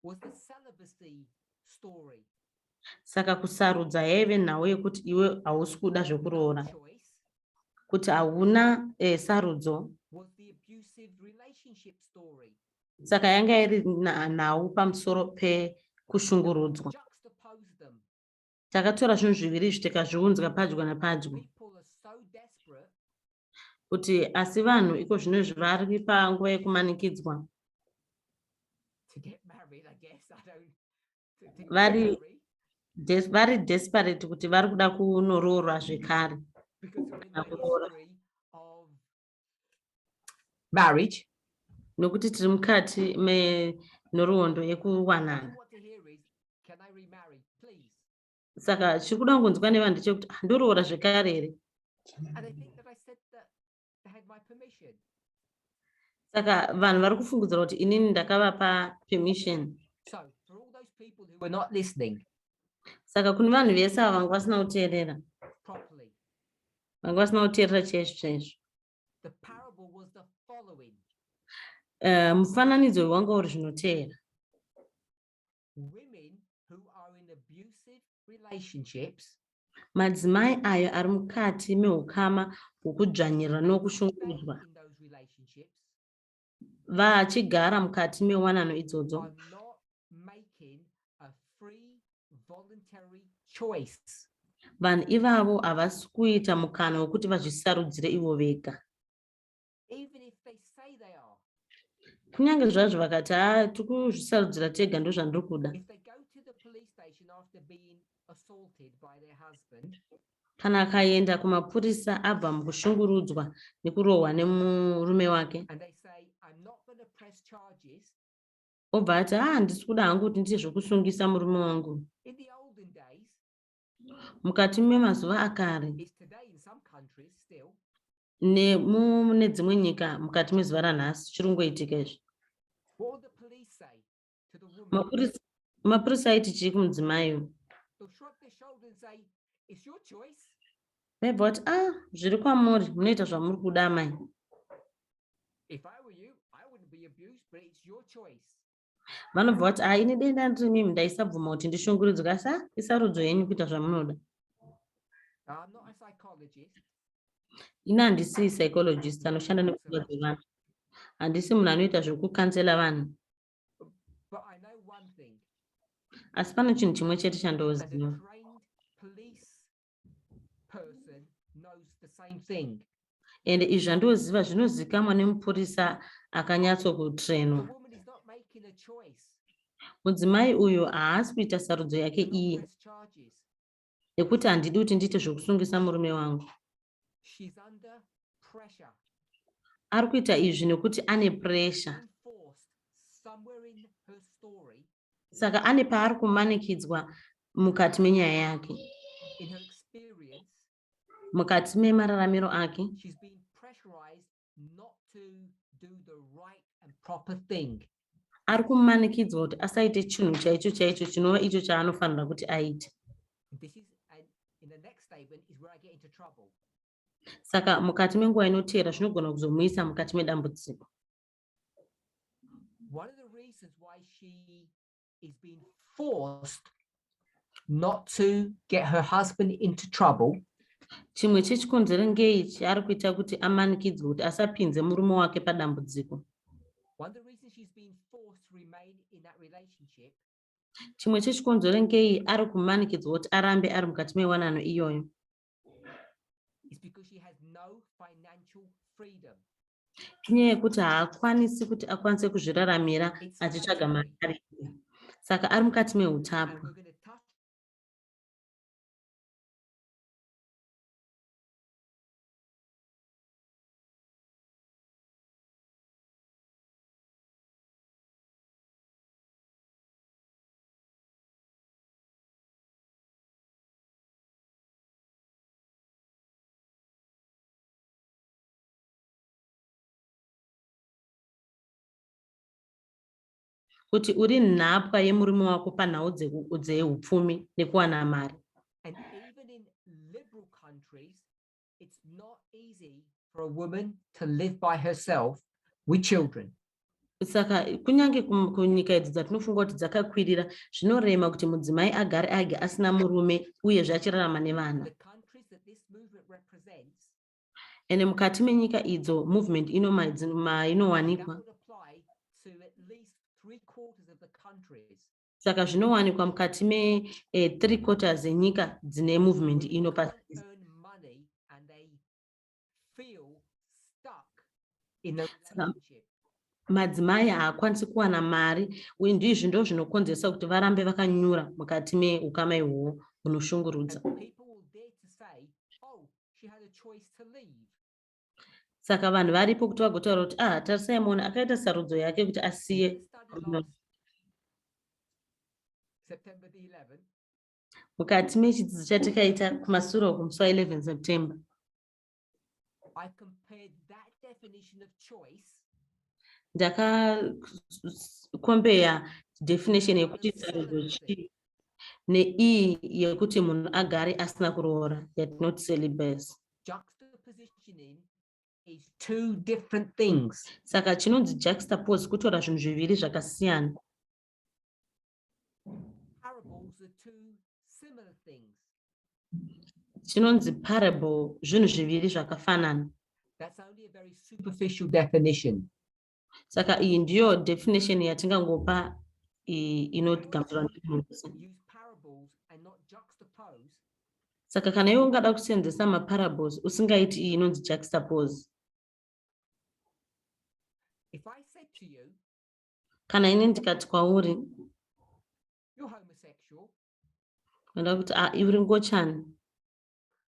was the celibacy story. Saka kusarudza yaive nhau yekuti iwe hausi kuda zvekuroora, No choice kuti hauna sarudzo. was the abusive relationship story. Saka yanga iri nhau pamusoro pekushungurudzwa. Juxtapose them. Takatora zvinhu zviviri izvi tikazviunza padyo napadyo. People are so desperate Kuti asi vanhu iko zvino izvi vari panguva yekumanikidzwa to get married, I guess. I don't to get Vari married vari desperate kuti vari kuda kunoroorwa zvekare because they're in kana the kuroora. history of marriage. Nokuti tiri mukati menhoroondo All yekuwanana. they want to hear is, "Can I remarry, please?" Saka chiri kuda kungonzwa nevanhu ndechekuti, "Ah, ndoroora zvekare here?" And they think that I said that they had my permission. Saka vanhu vari kufungidzira kuti inini ndakavapa permission. So for all those people who were not listening Saka kune vanhu vese ava vanga vasina kuteerera, properly, vanga vasina kuteerera chaizvo chaizvo, the parable was the following. Mufananidzo uyu wanga uri zvinoteera. Women who are in abusive relationships Madzimai ayo ari mukati meukama hwokudzvanyirira and who stay nokushungurudzwa in those relationships vachigara mukati mewanano idzodzo are not making a free voluntary choice. Vanhu ivavo havasi kuita mukana wekuti vazvisarudzire ivo vega. Even if they say they are. Kunyange zvazvo vakati, "Ha, tiri kuzvisarudzira tega, ndozvandiri kuda." If they go to the police station after being assaulted by their husband, Kana akaenda kumapurisa abva mukushungurudzwa nekurohwa nemurume wake, and they say, "I'm not going to press charges," obva ati, "Ha, handisi kuda hangu kuti ndiite zvokusungisa murume wangu," in the olden days, mukati memazuva akare, it's today in some countries still, nemune dzimwe nyika mukati mezuva ranhasi chiri kungoitika izvi, what will the police say to the woman? Mapurisa aiti chii kumudzimai uyu? They'll shrug their shoulder and say, "It's your choice." Vaibva vati, "A, zviri kwamuri, munoita zvamuri kuda, amai." "If I were you, I wouldn't be abused, but it's your choice." Vanobva vati, "A, ini denda ndiri mimi ndaisabvuma kuti ndishungurudzwe, asi a, isarudzo yenyu kuita zvamunoda." Now, I'm not a psychologist. Ini handisi psychologist anoshanda nepfungwa dzevanhu, handisi munhu anoita zvekukansela vanhu, But I know one thing. asi pane chinhu chimwe chete As a chandoziva. trained police person knows the same thing. Ende izvi zvandoziva zvinozikamwa nemupurisa The akanyatsokutrainwa. woman is not making a choice Mudzimai uyu haasi kuita sarudzo yake to not iye press charges. yekuti handidi kuti ndiite zvokusungisa murume wangu. She's under pressure, Ari kuita izvi nekuti ane puresha. being forced somewhere in her story, Saka ane paari kumanikidzwa mukati menyaya yake, in her experience, mukati memararamiro ake. she's been pressurized not to do the right and proper thing. Ari kumanikidzwa kuti asaite chinhu chaicho chaicho chinova icho chaanofanira kuti aite. And in the next statement is where I get into trouble. Saka mukati menguva inoteera zvinogona kuzomuisa mukati medambudziko. One of the reasons why she is being forced not to get her husband into trouble Chimwe chechikonzero ngei chaari kuita kuti amanikidzwe kuti asapinze murume wake padambudziko, One of the reasons she's being forced to remain in that relationship chimwe chechikonzero ngei ari kumanikidzwa kuti arambe ari mukati mewanano iyoyo, is because she has no financial freedom. inyaya yekuti haakwanisi kuti akwanise kuzviraramira It's achitsvaga slavery. mari ari ega. Saka ari mukati And meutapwa. we're going to touch Kuti uri nhapwa yemurume wako panhau dzeupfumi nekuwana mari. And even in liberal countries, it's not easy for a woman to live by herself with children. Saka kunyange kunyika idzi dzatinofunga kuti dzakakwirira, zvinorema kuti mudzimai agare age asina murume uyezve achirarama nevana. The countries that this movement represents, Ende mukati menyika idzo movement ino that mainowanikwa, would apply to at least three-quarters of the countries. Saka zvinowanikwa mukati me 3/4 enyika dzine movement Women ino can't pasi. earn money and they feel stuck in the Saka relationship. madzimai haakwanisi kuwana mari uye ndizvi ndo zvinokonzeresa kuti varambe vakanyura mukati meukama ihwohwo hunoshungurudza. And people will dare to say, "Oh, she had a choice to leave." Saka vanhu varipo kuti vagotaura kuti, "Ah, tarisai muone, akaita sarudzo yake kuti In asiye." the study last September the 11th, Mukati mechidzidzo chatikaita kumasure uku musi wa11 September, I compared that definition of choice ndakakombeya definition to yekuti one of sarudzo celibacy. chii neiyi yekuti munhu agare asina kuroora, yatinoti celibacy. Juxtapositioning is two different things. Saka chinonzi juxtapose kutora zvinhu zviviri zvakasiyana. Parables are two similar things. Chinonzi parable zvinhu zviviri zvakafanana. That's only a very superficial definition. Saka iyi ndiyo definition yatingangopa inogamuchirwa nemunhu wese. Use parables and not juxtapose. Saka kana iwe ungada kuseenzesa maparables usingaiti iyi inonzi juxtapose, If I said to you, kana ini ndikati kwauri, "You're homosexual, ndoda kuti, "Ah, uri ngochani,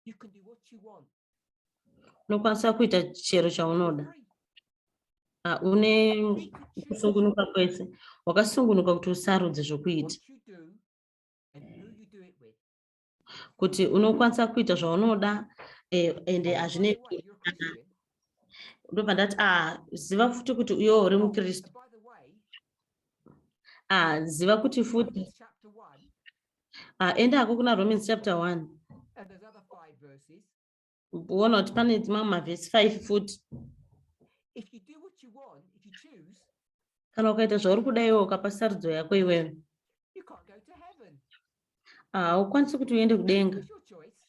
you can do what you want. unokwanisa kuita chero chaunoda, Free. Ah, une Free to choose kusungunuka kwese, wakasungunuka kuti usarudze zvokuita, what you do and who you do it with. Kuti unokwanisa kuita zvaunoda, ende Oh, by hazvinei." the way, you're a Christian. Ndobva ndati, "Ah, ziva futi kuti iwe uri Oh, mukristu. and by the way, Ah, ziva kuti futi, Romans chapter 1 ah, endako kuna Romans chapter 1, and there's other five verses. Uona kuti pane mamwe mavhesi 5 futi. If you do what you want, if you choose, Kana ukaita zvauri kuda iwe, ukapa sarudzo yako iwewe, you can't go to heaven. Ah, haukwanisi kuti uende kudenga. It's your choice.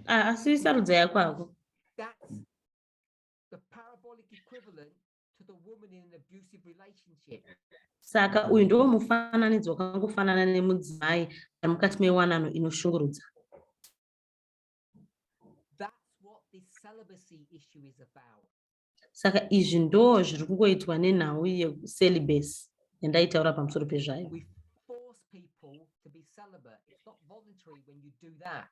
Ah, asi sarudzo yako hako." That's the parabolic equivalent to the woman in an abusive relationship. Saka uyu ndiwo mufananidzo wakangofanana nemudzimai ari mukati mewanano inoshungurudza. That's what this celibacy issue is about. Saka izvi ndo zviri kungoitwa nenhau yecelibacy yandaitaura pamusoro pezvayo. We force people to be celibate. It's not voluntary when you do that.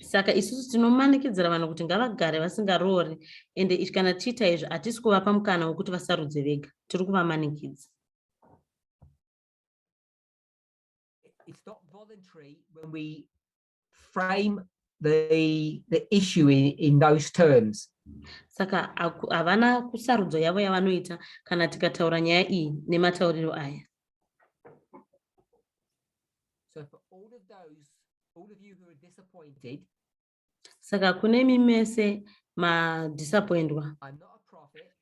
Saka isusu tinomanikidzira vanhu kuti ngavagare vasingaroori, ende kana tichiita izvi hatisi kuvapa mukana wekuti vasarudze vega, tiri kuvamanikidza. It's not voluntary when we frame the issue in those terms. Saka havana kusarudzo yavo yavanoita kana tikataura nyaya iyi nematauriro aya. So for all of those, all of you who are disappointed, Saka kune mimese madhisapoindwa, I'm not a prophet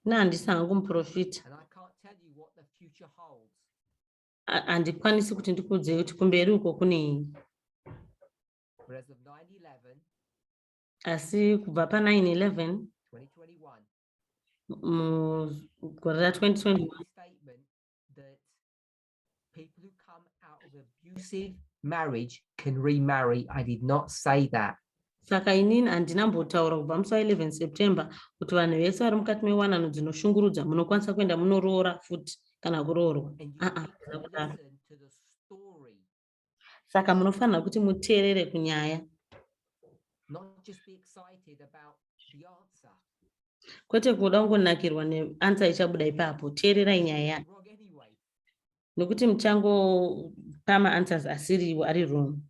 ina handisi hangu muprofita, and I can't tell you what the future holds. Handikwanisi kuti ndikuudzei kuti kumberi uko kunei. But as of 9/11, Asi kubva pa9/11 2021, mugore ra2021, my statement that people who come out of abusive marriage can remarry. I did not say that. Saka inini handinambotaura kubva musi wa11 September kuti vanhu vese vari mukati mewanano dzinoshungurudza munokwanisa kuenda munoroora futi kana kuroorwa. And you Ah, ah, need to handina kudaro. listen to the story, Saka munofanira kuti muteerere kunyaya, not just be excited about the answer. Kwete kuda kungonakirwa neansa ichabuda ipapo. Teererai nyaya yacho, Wrong anyway. Nekuti muchangopa maanswers asiriwo, ari wrong.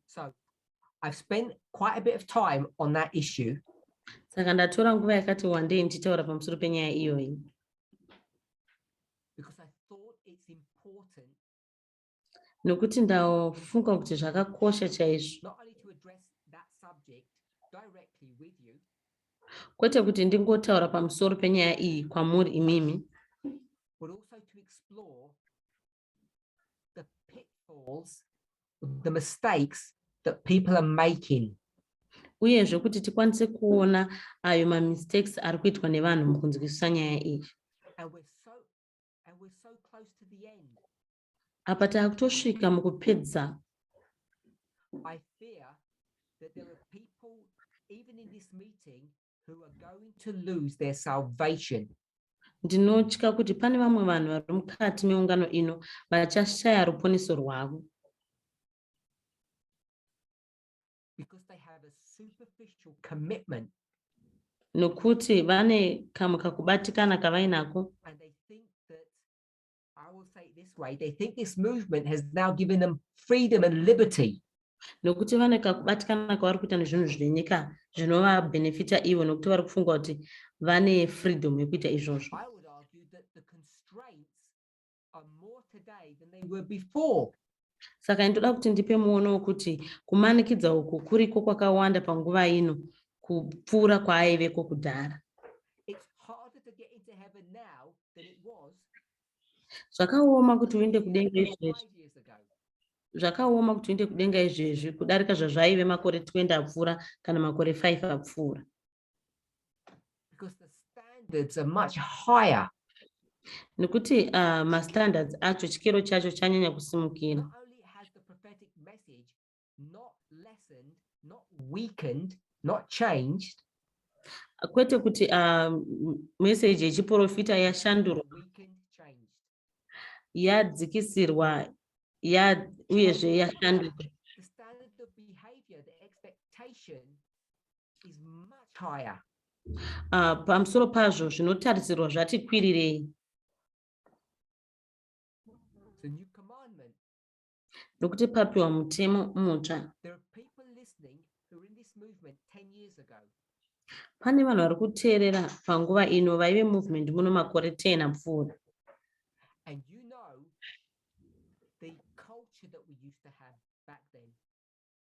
So I've spent quite a bit of time on that issue Saka ndatora nguva yakati wandei ndichitaura pamusoro penyaya iyoyi, because I thought it's important nokuti ndafunga kuti zvakakosha chaizvo not only to address that subject, directly with you, Kwete kuti ndingotaura pamusoro penyaya iyi kwamuri imimi, but also to explore the pitfalls, the mistakes that people are making. Uyezve kuti tikwanise kuona ayo mamistakes ari kuitwa nevanhu mukunzwisisa nyaya iyi. And we're so close to the end. Apa taakutosvika mukupedza. I fear that there are people, even in this meeting, who are going to lose their salvation. Ndinotya kuti pane vamwe vanhu vari mukati meungano ino vachashaya ruponeso rwavo because they have a superficial commitment nokuti vane kamwe kakubatikana kavainako and they think that, I will say it this way, they think this movement has now given them freedom and liberty. Nokuti vane kakubatikana kavari kuita nezvinhu zvenyika zvinovabhenefita ivo nokuti vari kufunga kuti vane freedom yekuita izvozvo. I would argue that the constraints are more today than they were before. Saka ndoda kuti ndipe muono wekuti kumanikidza uku kuriko kwakawanda panguva ino kupfuura kwaaiveko kudhara. It's harder to get into heaven now than it was Zvakaoma kuti uende kudenga izvezvi 5 years ago. Zvakaoma kuti uende kudenga izvezvi kudarika zvazvaive makore 20 apfuura kana makore 5 apfuura Because the standards are much higher. Nekuti mastandards acho, chikero chacho chanyanya kusimukira. Not only has the prophetic message not lessened, not weakened, not changed, Kwete kuti meseji yechiprofita yashandurwa, weakened, changed. Yadzikisirwa ya uyezve yashanduka. The standard of behavior, the expectation is much higher. Pamusoro pazvo zvinotarisirwa zvati kwirirei. It's a new commandment. Nokuti papiwa mutemo mutsva. There are people listening who were in this movement 10 years ago. Pane vanhu vari kuteerera panguva ino vaive movement muno makore 10 apfuura. And you know the culture that we used to have back then.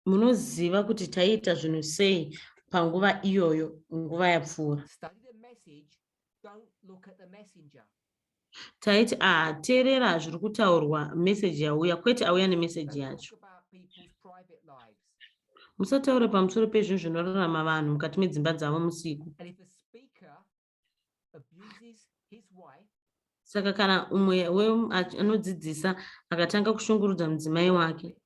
Munoziva kuti taiita zvinhu sei panguva iyoyo, nguva yapfuura. Study the message, don't look at the messenger. Taiti a teerera zviri kutaurwa, meseji yauya, kwete auya nemeseji Don't yacho. talk about people's private lives. Musataure pamusoro pezvinhu zvinorarama vanhu mukati medzimba dzavo musiku. And if a speaker abuses his wife, Saka kana umwe anodzidzisa akatanga kushungurudza mudzimai wake,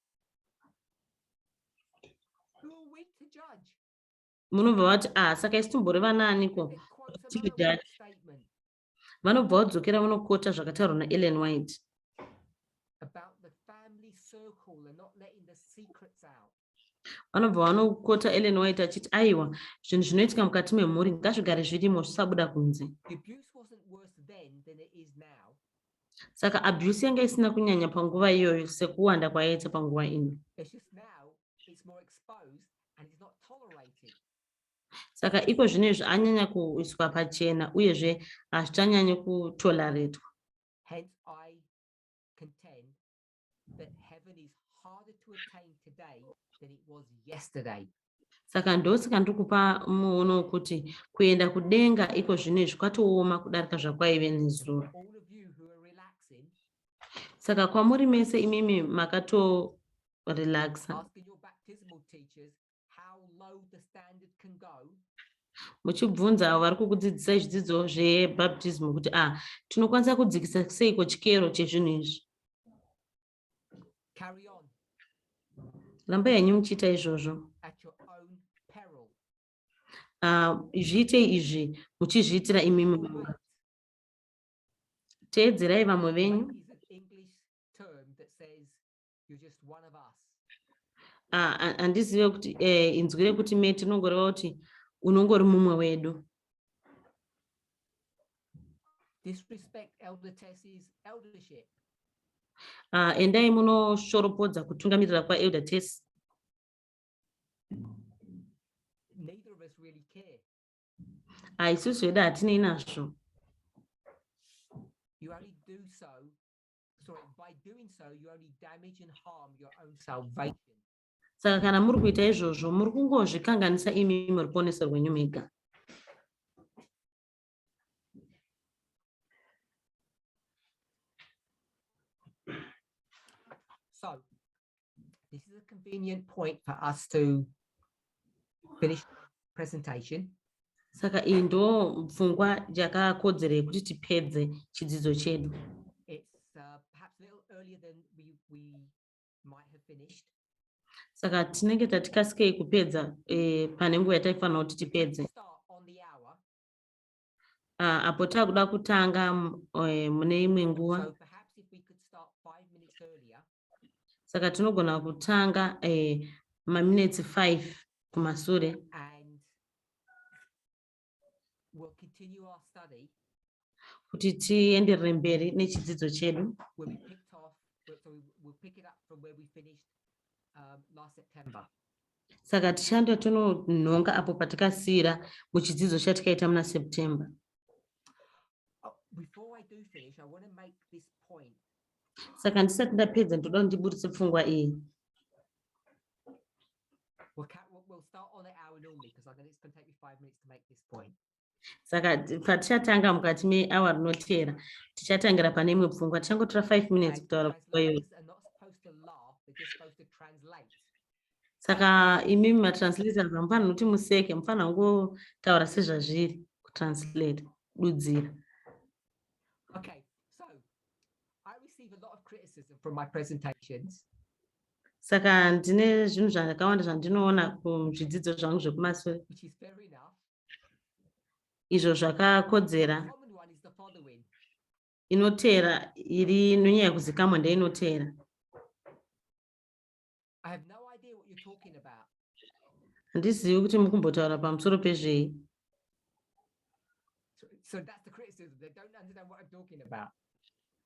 who are we to judge? Munobva vati, "Ah, saka isu timboreva naaniko?" They quote To some other judge. statement Vanobva vadzokera vanokota zvakataurwa naEllen White about the family circle and not letting the secrets out. Vanobva vanokota Ellen White achiti, "Aiwa, zvinhu zvinoitika mukati memhuri ngazvigare zvirimo, zvisabuda kunze." The abuse wasn't worse then than it is now. Saka abuse yanga isina kunyanya panguva iyoyo sekuwanda kwayaita panguva ino. It's just now it's more exposed and it's not tolerated. Saka iko zvino izvi anyanya kuiswa pachena uyezve hazvichanyanyi kutoleratwa. Hence, I contend that heaven is harder to attain today than it was yesterday. Saka ndosaka ndiri kupa muono wekuti kuenda kudenga iko zvino izvi kwatooma kudarika zvakwaive nezuro. All of you who are relaxing, Saka kwamuri mese imimi makatorelaxa, asking your baptismal teachers how low the standard can go, muchibvunza avo vari kukudzidzisai zvidzidzo zvebaptism kuti a tinokwanisa kudzikisa seiko chikero chezvinhu izvi, carry on rambai henyu muchiita izvozvo at your own peril. Ah, zviitei izvi muchizviitira imimi Your moga. mate. Teedzerai vamwe venyu. Mate is an English term that says you're just one of us. Ah, handizive kuti inzwi rekuti mate rinongoreva kuti unongori mumwe wedu. Disrespect Elder Tess's eldership. Ah, endai munoshoropodza kutungamirira kwaElder Tess. Neither of us really care. Ah, isusu hedu hatinei nazvo. You only do so, sorry, by doing so, you only damage and harm your own salvation. Saka kana muri kuita izvozvo, muri kungozvikanganisa imimi ruponeso rwenyu mega. So this is a convenient point for us to finish presentation. Saka iyi ndo pfungwa yakakodzera yekuti tipedze chidzidzo chedu. It's perhaps a little earlier than we might have finished. Saka tinenge tatikasikei kupedza pane nguva yataifanira kuti We're going to tipedze. start on the hour. Ah, apo takuda kutanga mune imwe nguva. So perhaps if we could start 5 minutes earlier, Saka tinogona kutanga maminetsi 5 kumasure and we'll continue our study kuti tienderere mberi nechidzidzo chedu where we picked off, so we'll pick it up from where we finished last September. Saka tichanda tononhonga apo patakasiyira muchidzidzo chatikaita muna September. Oh, before I do finish, I want to make this point. Saka ndisati ndapedza, ndoda kuti ndiburitse pfungwa iyi. We'll start on the hour normally because I'm gonna, it's going to take me 5 minutes to make this point. Saka patichatanga mukati meawa rinoteera, tichatangira pane imwe pfungwa. Tichangotora 5 minutes And kutaura pfungwa iyoyo. translators are not supposed to laugh, they're just supposed to translate. Saka imimi matranslators hamufaniri kuti museke, mufanira kungotaura sezvazviri, kutranslate, kududzira. Okay, so I receive a lot of criticism from my presentations. Saka ndine zvinhu zvakawanda zvandinoona kuzvidzidzo zvangu zvekumasure, Which is fair enough. Izvo zvakakodzera. The common one is the following. Inoteera iri inonyanya kuzikamwa ndeinoteera. "I have no idea what you're talking about." "Handizivi kuti mukumbotaura pamusoro pezvei." So that's the criticism. They don't understand what I'm talking about.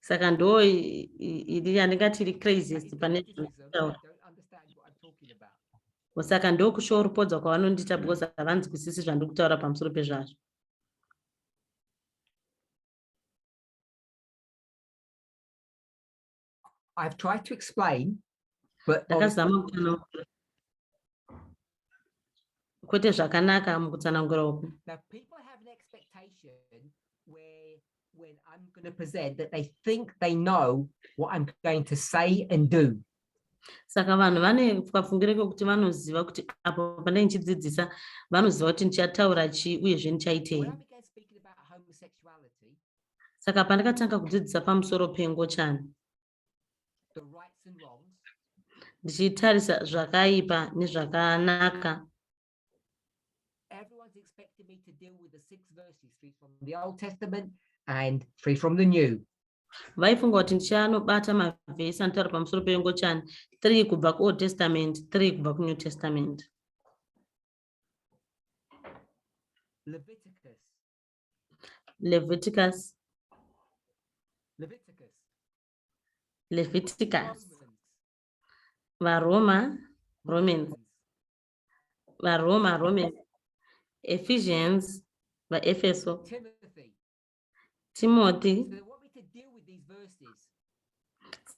Saka ndo iri yandingati iri That craziest is the pane criticism. They zvandinotaura. don't understand what I'm talking about. Saka ndokushoropodza kwavanondiita because havanzwisisi zvandiri kutaura pamusoro pezvazvo. I've tried to explain, but obviously Ndakazama kutsanangura, kwete zvakanaka mukutsanangura uku. Now people have an expectation where when I'm going to present that they think they know what I'm going to say and do. Saka vanhu vane kafungiro kekuti vanoziva kuti apo pandai ndichidzidzisa, vanoziva kuti ndichataura chii uyezve ndichaitei. When I began speaking about homosexuality, Saka pandakatanga kudzidzisa pamusoro pengochani, the rights and wrongs, ndichitarisa zvakaipa nezvakanaka, everyone's expecting me to deal with the six verses, three from the Old Testament and three from the New. Vaifunga kuti ndichanobata mavhesi anotaura pamusoro pengochani 3 kubva kuOld Testament, 3 kubva kuNew Testament. Leviticus, Leviticus, Leviticus, Leviticus, Romans, VaRoma, Romans, Romans, VaRoma, Romans, Ephesians, VaEfeso, Timothy. Timothy. So they want me to deal with these verses.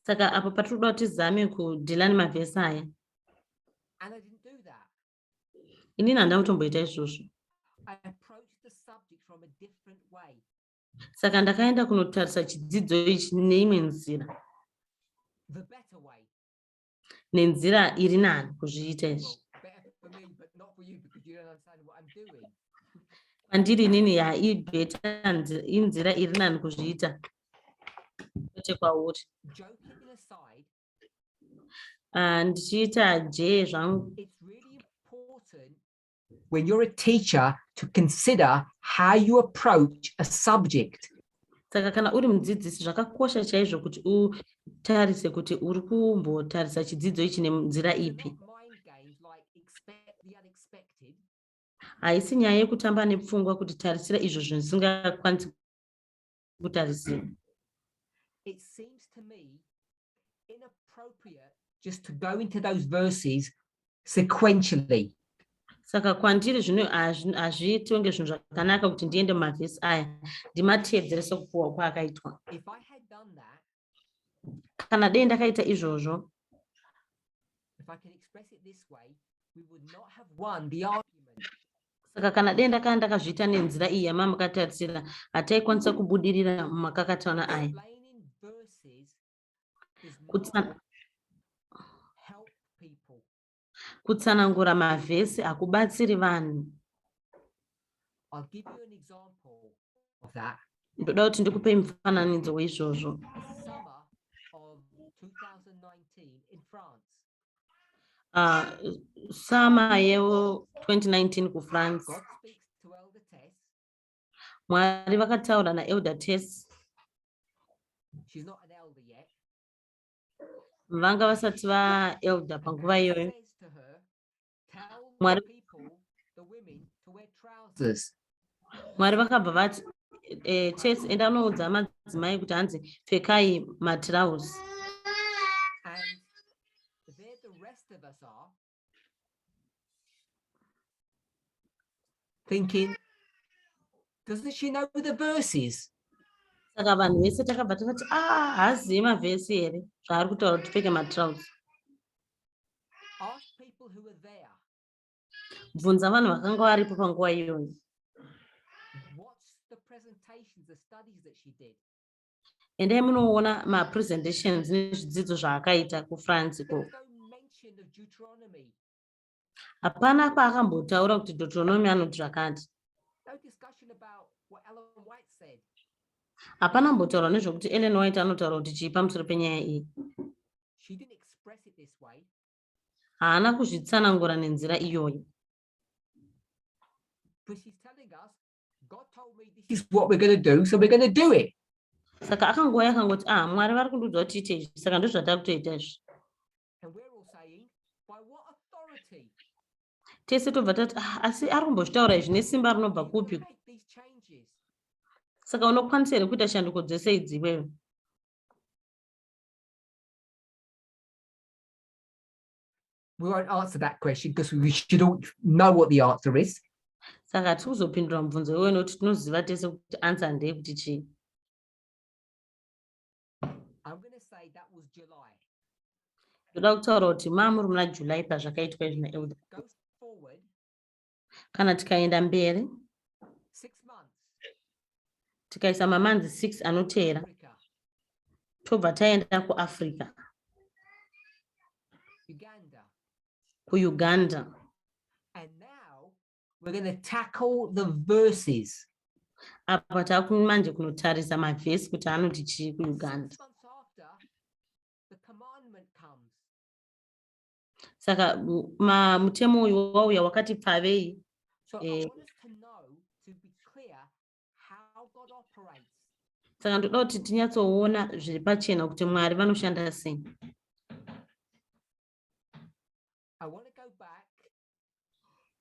Saka apo patiri kuda kuti tizame kudhila nemavhesi aya. And I didn't do that. Inini handina kutomboita izvozvo. I approached the subject from a different way. Saka ndakaenda kunotarisa chidzidzo ichi neimwe nzira, The better way. Nenzira iri nani kuzviita izvi. Well, better for me, but not for you because you don't understand what I'm doing. Kwandiri inini yaibheta, inzira iri nani kuzviita, kwete kwauri. Joking aside, Ah, ndichiita jee zvangu, it's really important when you're a teacher to consider how you approach a subject. Saka kana uri mudzidzisi, zvakakosha chaizvo kuti utarise kuti uri kumbotarisa chidzidzo ichi nenzira These are ipi. not mind games like expect the unexpected. Haisi nyaya yekutamba nepfungwa kuti tarisira izvo zvisingakwanisi kutarisira. It seems to me inappropriate just to go into those verses sequentially. Saka kwandiri zvino hazviiti kunge zvinhu zvakanaka kuti ndiende mumavhesi aya ndimateedzere sekupuwa kwaakaitwa. If I had done that, Kana dei ndakaita izvozvo, if If I can express it this way, we would not have won the argument. Saka kana dai ndakanga ndakazviita nenzira iyi yamamakatarisira, hataikwanisa kubudirira mumakakatana aya. Explaining verses does not help people. Kutsanangura mavhesi hakubatsiri vanhu. I'll give you an example of that. Ndoda kuti ndikupei mufananidzo weizvozvo. The summer of 2019 in France, Summer ye2019 kuFrance, God speaks to Elder Tess. Mwari vakataura naElder Tess. She's not an elder yet. Vanga vasati vaelder And panguva God iyoyo. says to her, "Tell the Mwari people, the women, to wear trousers." Mwari vakabva vati, "Tess, enda unoudza madzimai kuti hanzi pfekai matirauzi." And there the rest of us are thinking, "Doesn't she know the verses?" Saka vanhu vese takabva takati, "A haazivi mavhesi here zvaari kutaura kuti tipfeke matirauzi?" Ask people who were there. Bvunza vanhu vakanga varipo panguva iyoyo. Watch the presentations, the studies that she did. Endai munoona mapresentations nezvidzidzo zvaakaita kuFrance There ikoko. was no mention of Deuteronomy, Hapana paakambotaura kuti Deuteronomy anoti zvakati. no discussion about what Ellen White said. Hapana mbotaura nezvekuti Ellen White anotaura kuti chii pamusoro penyaya iyi. She didn't express it this way, Haana kuzvitsanangura nenzira iyoyo, but she's telling us, "God told me this is what we're going to do, so we're going to do it." Saka akangouya akangoti, "Ah, Mwari vari kundiudza kuti tiite izvi, saka ndozvatakutoita izvi." And we're all saying, "By what authority Tese tobva tati, "Ah, asi ari kumbozvitaura izvi nesimba rinobva are you gonna kupi?" make these changes?" Saka unokwanisa here kuita shanduko dzese idzi iwewe? We won't answer that question because we should all know what the answer is. Saka hatisi kuzopindura mubvunzo iwoyo nokuti tinoziva tese kuti answer ndeyekuti chii. I'm going to say that was July. Ndoda kutaura kuti mamuri muna July pazvakaitwa izvi naElder. Go forward Kana tikaenda mberi, 6 months, tikaisa mamonths 6 anoteera, Africa, tobva taenda kuAfrica, Uganda. kuUganda. And now we're going to tackle the verses. Apa taakumanje kunotarisa mavhesi kuti anoti chii kuUganda. 6 months after, the commandment comes. Saka mutemo uyu wauya wakati pfavei. So I want us to know, to be clear, how God operates. Saka ndoda kuti tinyatsoona zviri pachena kuti Mwari vanoshanda sei. I want to go back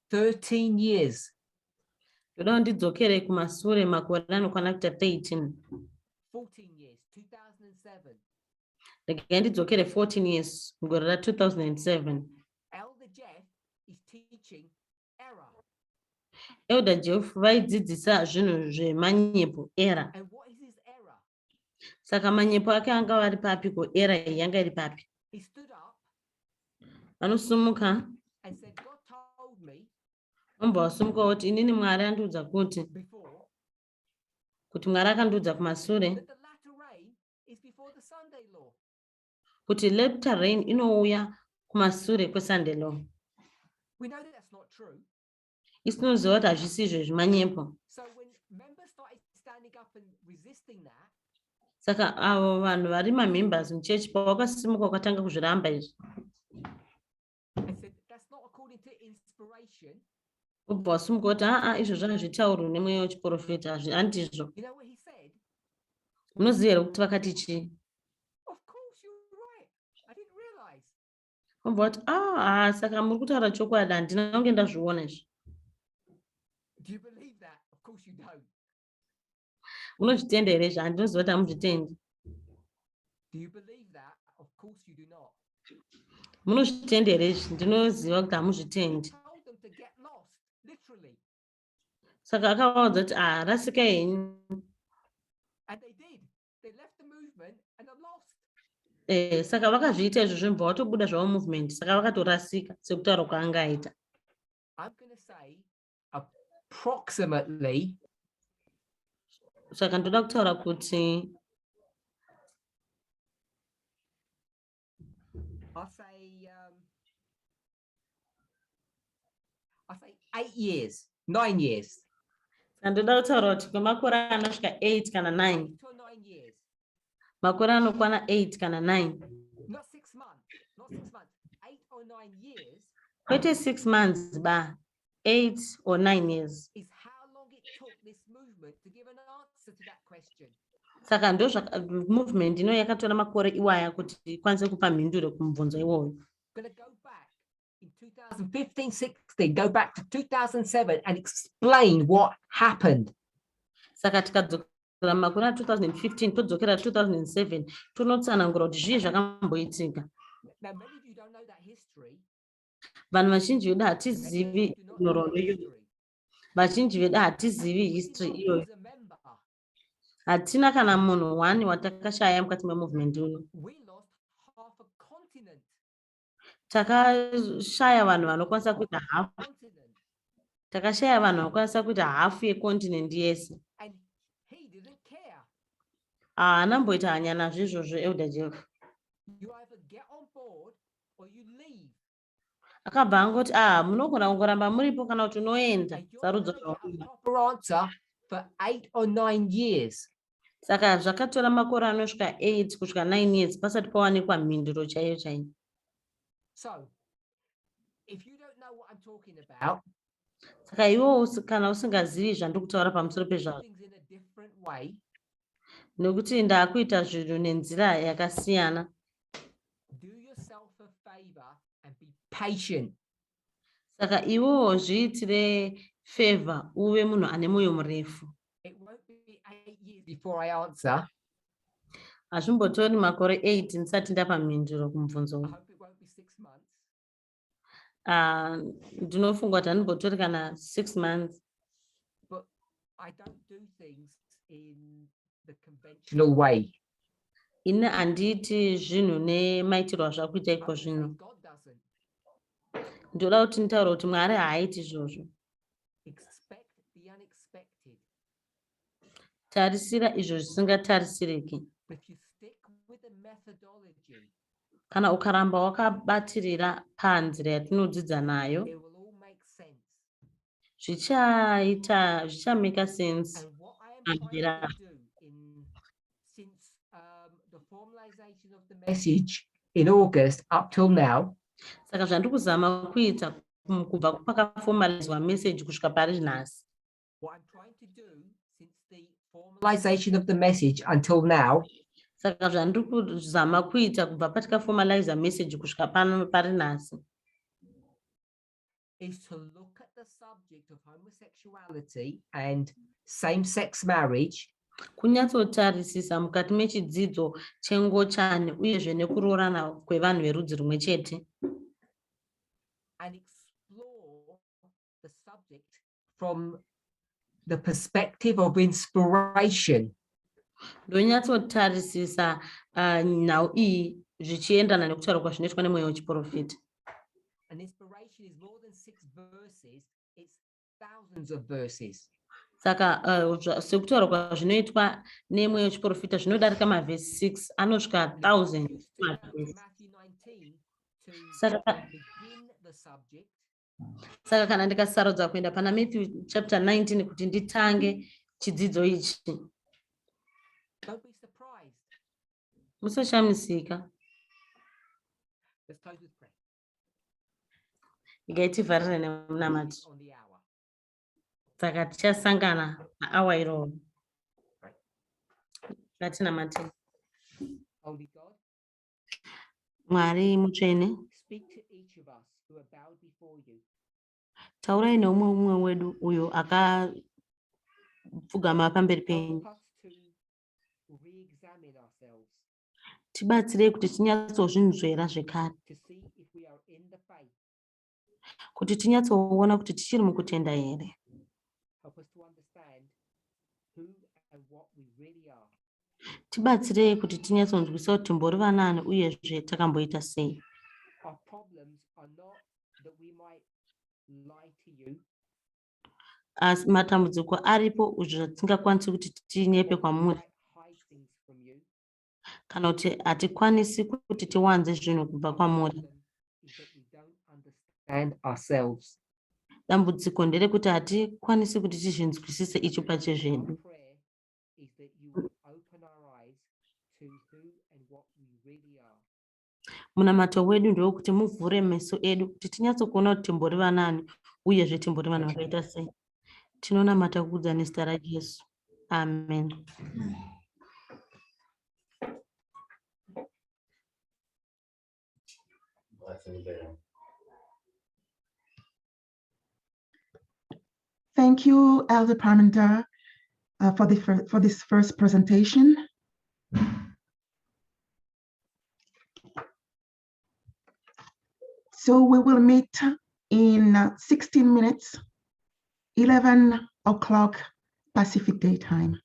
13 years, Ndoda kuti ndidzokere kumasure makore anokwana kuita 13. 14 years, 2007. Regai ndidzokere 14 years, mugore ra2007. Elder Jeff is teaching error. Elder Jeff vaidzidzisa zvinhu zvemanyepo, error. And what is his error? Saka manyepo ake anga vari papi ko? Error iyi yanga iri papi? He stood up Vanosumuka and said, "God told me vambva vasumuka voti, "Inini Mwari andiudza kuti before kuti Mwari akandiudza kumasure that the latter rain is before the Sunday law." kuti latter rain inouya kumasure kweSunday law." We know that that's not true. Isu tinoziva kuti hazvisi izvo, zvimanyepo. So when members started standing up and resisting that, Saka avo vanhu vari mamembers muchechi pavakasimuka vakatanga kuzviramba izvi, and said that's not according to inspiration, ubva wasimuka kuti, "Aa, izvozvo hazvitaurwi nemweya wechiprofita, handizvo." you know what he said? Munoziva here kuti vakati chii? "Of course, you're right. I didn't realize." Vobva vati, "Ah, saka muri kutaura chokwadi, handina kunge ndazviona izvi." Do you believe that? Of course you don't. Munozvitenda here izvi? Handinoziva kuti hamuzvitendi. Do you believe that? Of course you do not. Munozvitenda here izvi? Ndinoziva kuti hamuzvitendi. Told them to get lost, literally. Saka akavaudza kuti, "Ah, rasikai henyu." And they did. They left the movement and are lost. Eh, saka vakazviita izvozvo bva vatobuda zvavo movement, saka vakatorasika sekutaura kwaanga aita. I'm going to say approximately Saka ndoda kutaura kuti I'll say 8 years, 9 years. Saka ndoda kutaura kuti kwemakore anosvika 8 kana 9. 8 or 9 years. Makore anokwana 8 kana 9. Not 6 months, not 6 months, 8 or 9 years Kwete 6 months ba, 8 or 9 years. is how long it took this movement to give an answer to that question. Saka ndo movement ino yakatora makore iwaya kuti ikwanise kupa mhinduro kumubvunzo iwoyo. I'm going to go back in 2015, 16, go back to 2007 and explain what happened. Saka tikadzokera makore a2015, todzokera 2007, tonotsanangura kuti zvii zvakamboitika. Now, many of you don't know that history. Vanhu vazhinji vedu Many of hatizivi you do not know nhoroondo that iyoyo. history. Vazhinji vedu hatizivi We did history not iyoyo. lose a member. Hatina kana munhu one watakashaya mukati memovement uno. We lost half a continent. Takashaya vanhu vanokwanisa kuita hafu. Continent. Takashaya vanhu vanokwanisa kuita hafu yekontinenti yese. And he didn't care. Haana mboita hanya nazvo izvozvo Elder Jeff. You either get on board or you leave. Akabva angoti, ah, munogona kungoramba muripo kana kuti unoenda. And you're Sarudzo gonna get a zvauri. proper answer for 8 or 9 years. Saka zvakatora makore anosvika 8 kusvika 9 years pasati pawanikwa mhinduro chaiyo chaiyo. So, if you don't know what I'm talking about, Saka iwewo kana usingazivi zvandiri kutaura pamusoro do pezvazvo, things in a different way, nekuti ndaakuita zvinhu nenzira yakasiyana, do yourself a favor and be patient. Saka iwewo zviitire favor, uve munhu ane mwoyo murefu. It won't be 8 years before I answer. Hazvimbotori makore 8 ndisati ndapa mhinduro kumubvunzo I uyu. hope it won't be 6 months. Ah, ndinofunga kuti handimbotori kana 6 months. But I don't do things in the conventional way. Ini handiiti zvinhu nemaitirwo azvakuita I'm iko gonna say zvino. God doesn't. Ndoda kuti nditaure kuti Mwari haaiti izvozvo. Expect the unexpected. Tarisira izvo zvisingatarisiriki. But if you stick with the methodology, Kana ukaramba wakabatirira panzira yatinodzidza nayo, it will all make sense. Zvichaita, zvichameka sense. And what I am trying Andira. to do in since the formalization of the message in August up till now Saka zvandiri kuzama kuita kubva pakaformalizwa message kusvika pari nhasi, what I'm trying to do since the formalization of the message until now saka zvandiri kuzama kuita kubva patikaformaliza message kusvika pano pari nhasi, is to look at the subject of homosexuality and same-sex marriage kunyatsotarisisa mukati mechidzidzo chengochani uyezve nekuroorana kwevanhu verudzi rumwe chete, and explore the subject from the perspective of inspiration. Ndonyatsotarisisa nhau iyi zvichienderana nekutaura kwazvinoitwa nemweya wechiprofita. And inspiration is more than six verses, it's thousands of verses. Saka sekutaura kwazvinoitwa nemweya wechiprofita zvinodarika mavhesi 6, anosvika And if I 1000 choose to go to mavhesi. Matthew 19 to begin the subject, Saka kana ndikasarudza kuenda pana Matthew chapter 19 kuti nditange chidzidzo ichi, don't be surprised. Musashamisika. Let's close with prayer. Regai tivharire nemunamato. It's on the hour. Saka tichasangana paawa iroro. Ngatinamate. Holy God, Mwari mutsvene, speak to each of us who are bowed before you. Taurai neumwe umwe wedu uyo akapfugama pamberi penyu. Help us to re-examine ourselves Tibatsirei kuti tinyatsozvinzvera zvekare, to see if we are in the faith. Kuti tinyatsoona kuti tichiri mukutenda here. Help us to understand who and what we really are. Tibatsirei kuti tinyatsonzwisisa kuti timbori vanani uyezve takamboita sei. Our problems are not that we might lie to you Asi matambudziko aripo izvo zvatisingakwanisi kuti tinyepe or we kwamuri might hide things from you. kana kuti hatikwanisi kuti tiwanze zvinhu kubva Our kwamuri. problem is that we don't understand ourselves. Dambudziko nderekuti hatikwanisi kuti tizvinzwisise icho Our pachezvedu. prayer is that you will open our eyes to who and what we really are. Munamato wedu ndewekuti muvhure meso edu kuti tinyatsokuona kuti timbori vanani uyezve timbori vanhu vakaita sei. Tinonamata kukudza nezita raJesu. Amen. Thank you, Elder Parmenter, for this first presentation. So we will meet in 16 minutes, 11 o'clock Pacific Daytime.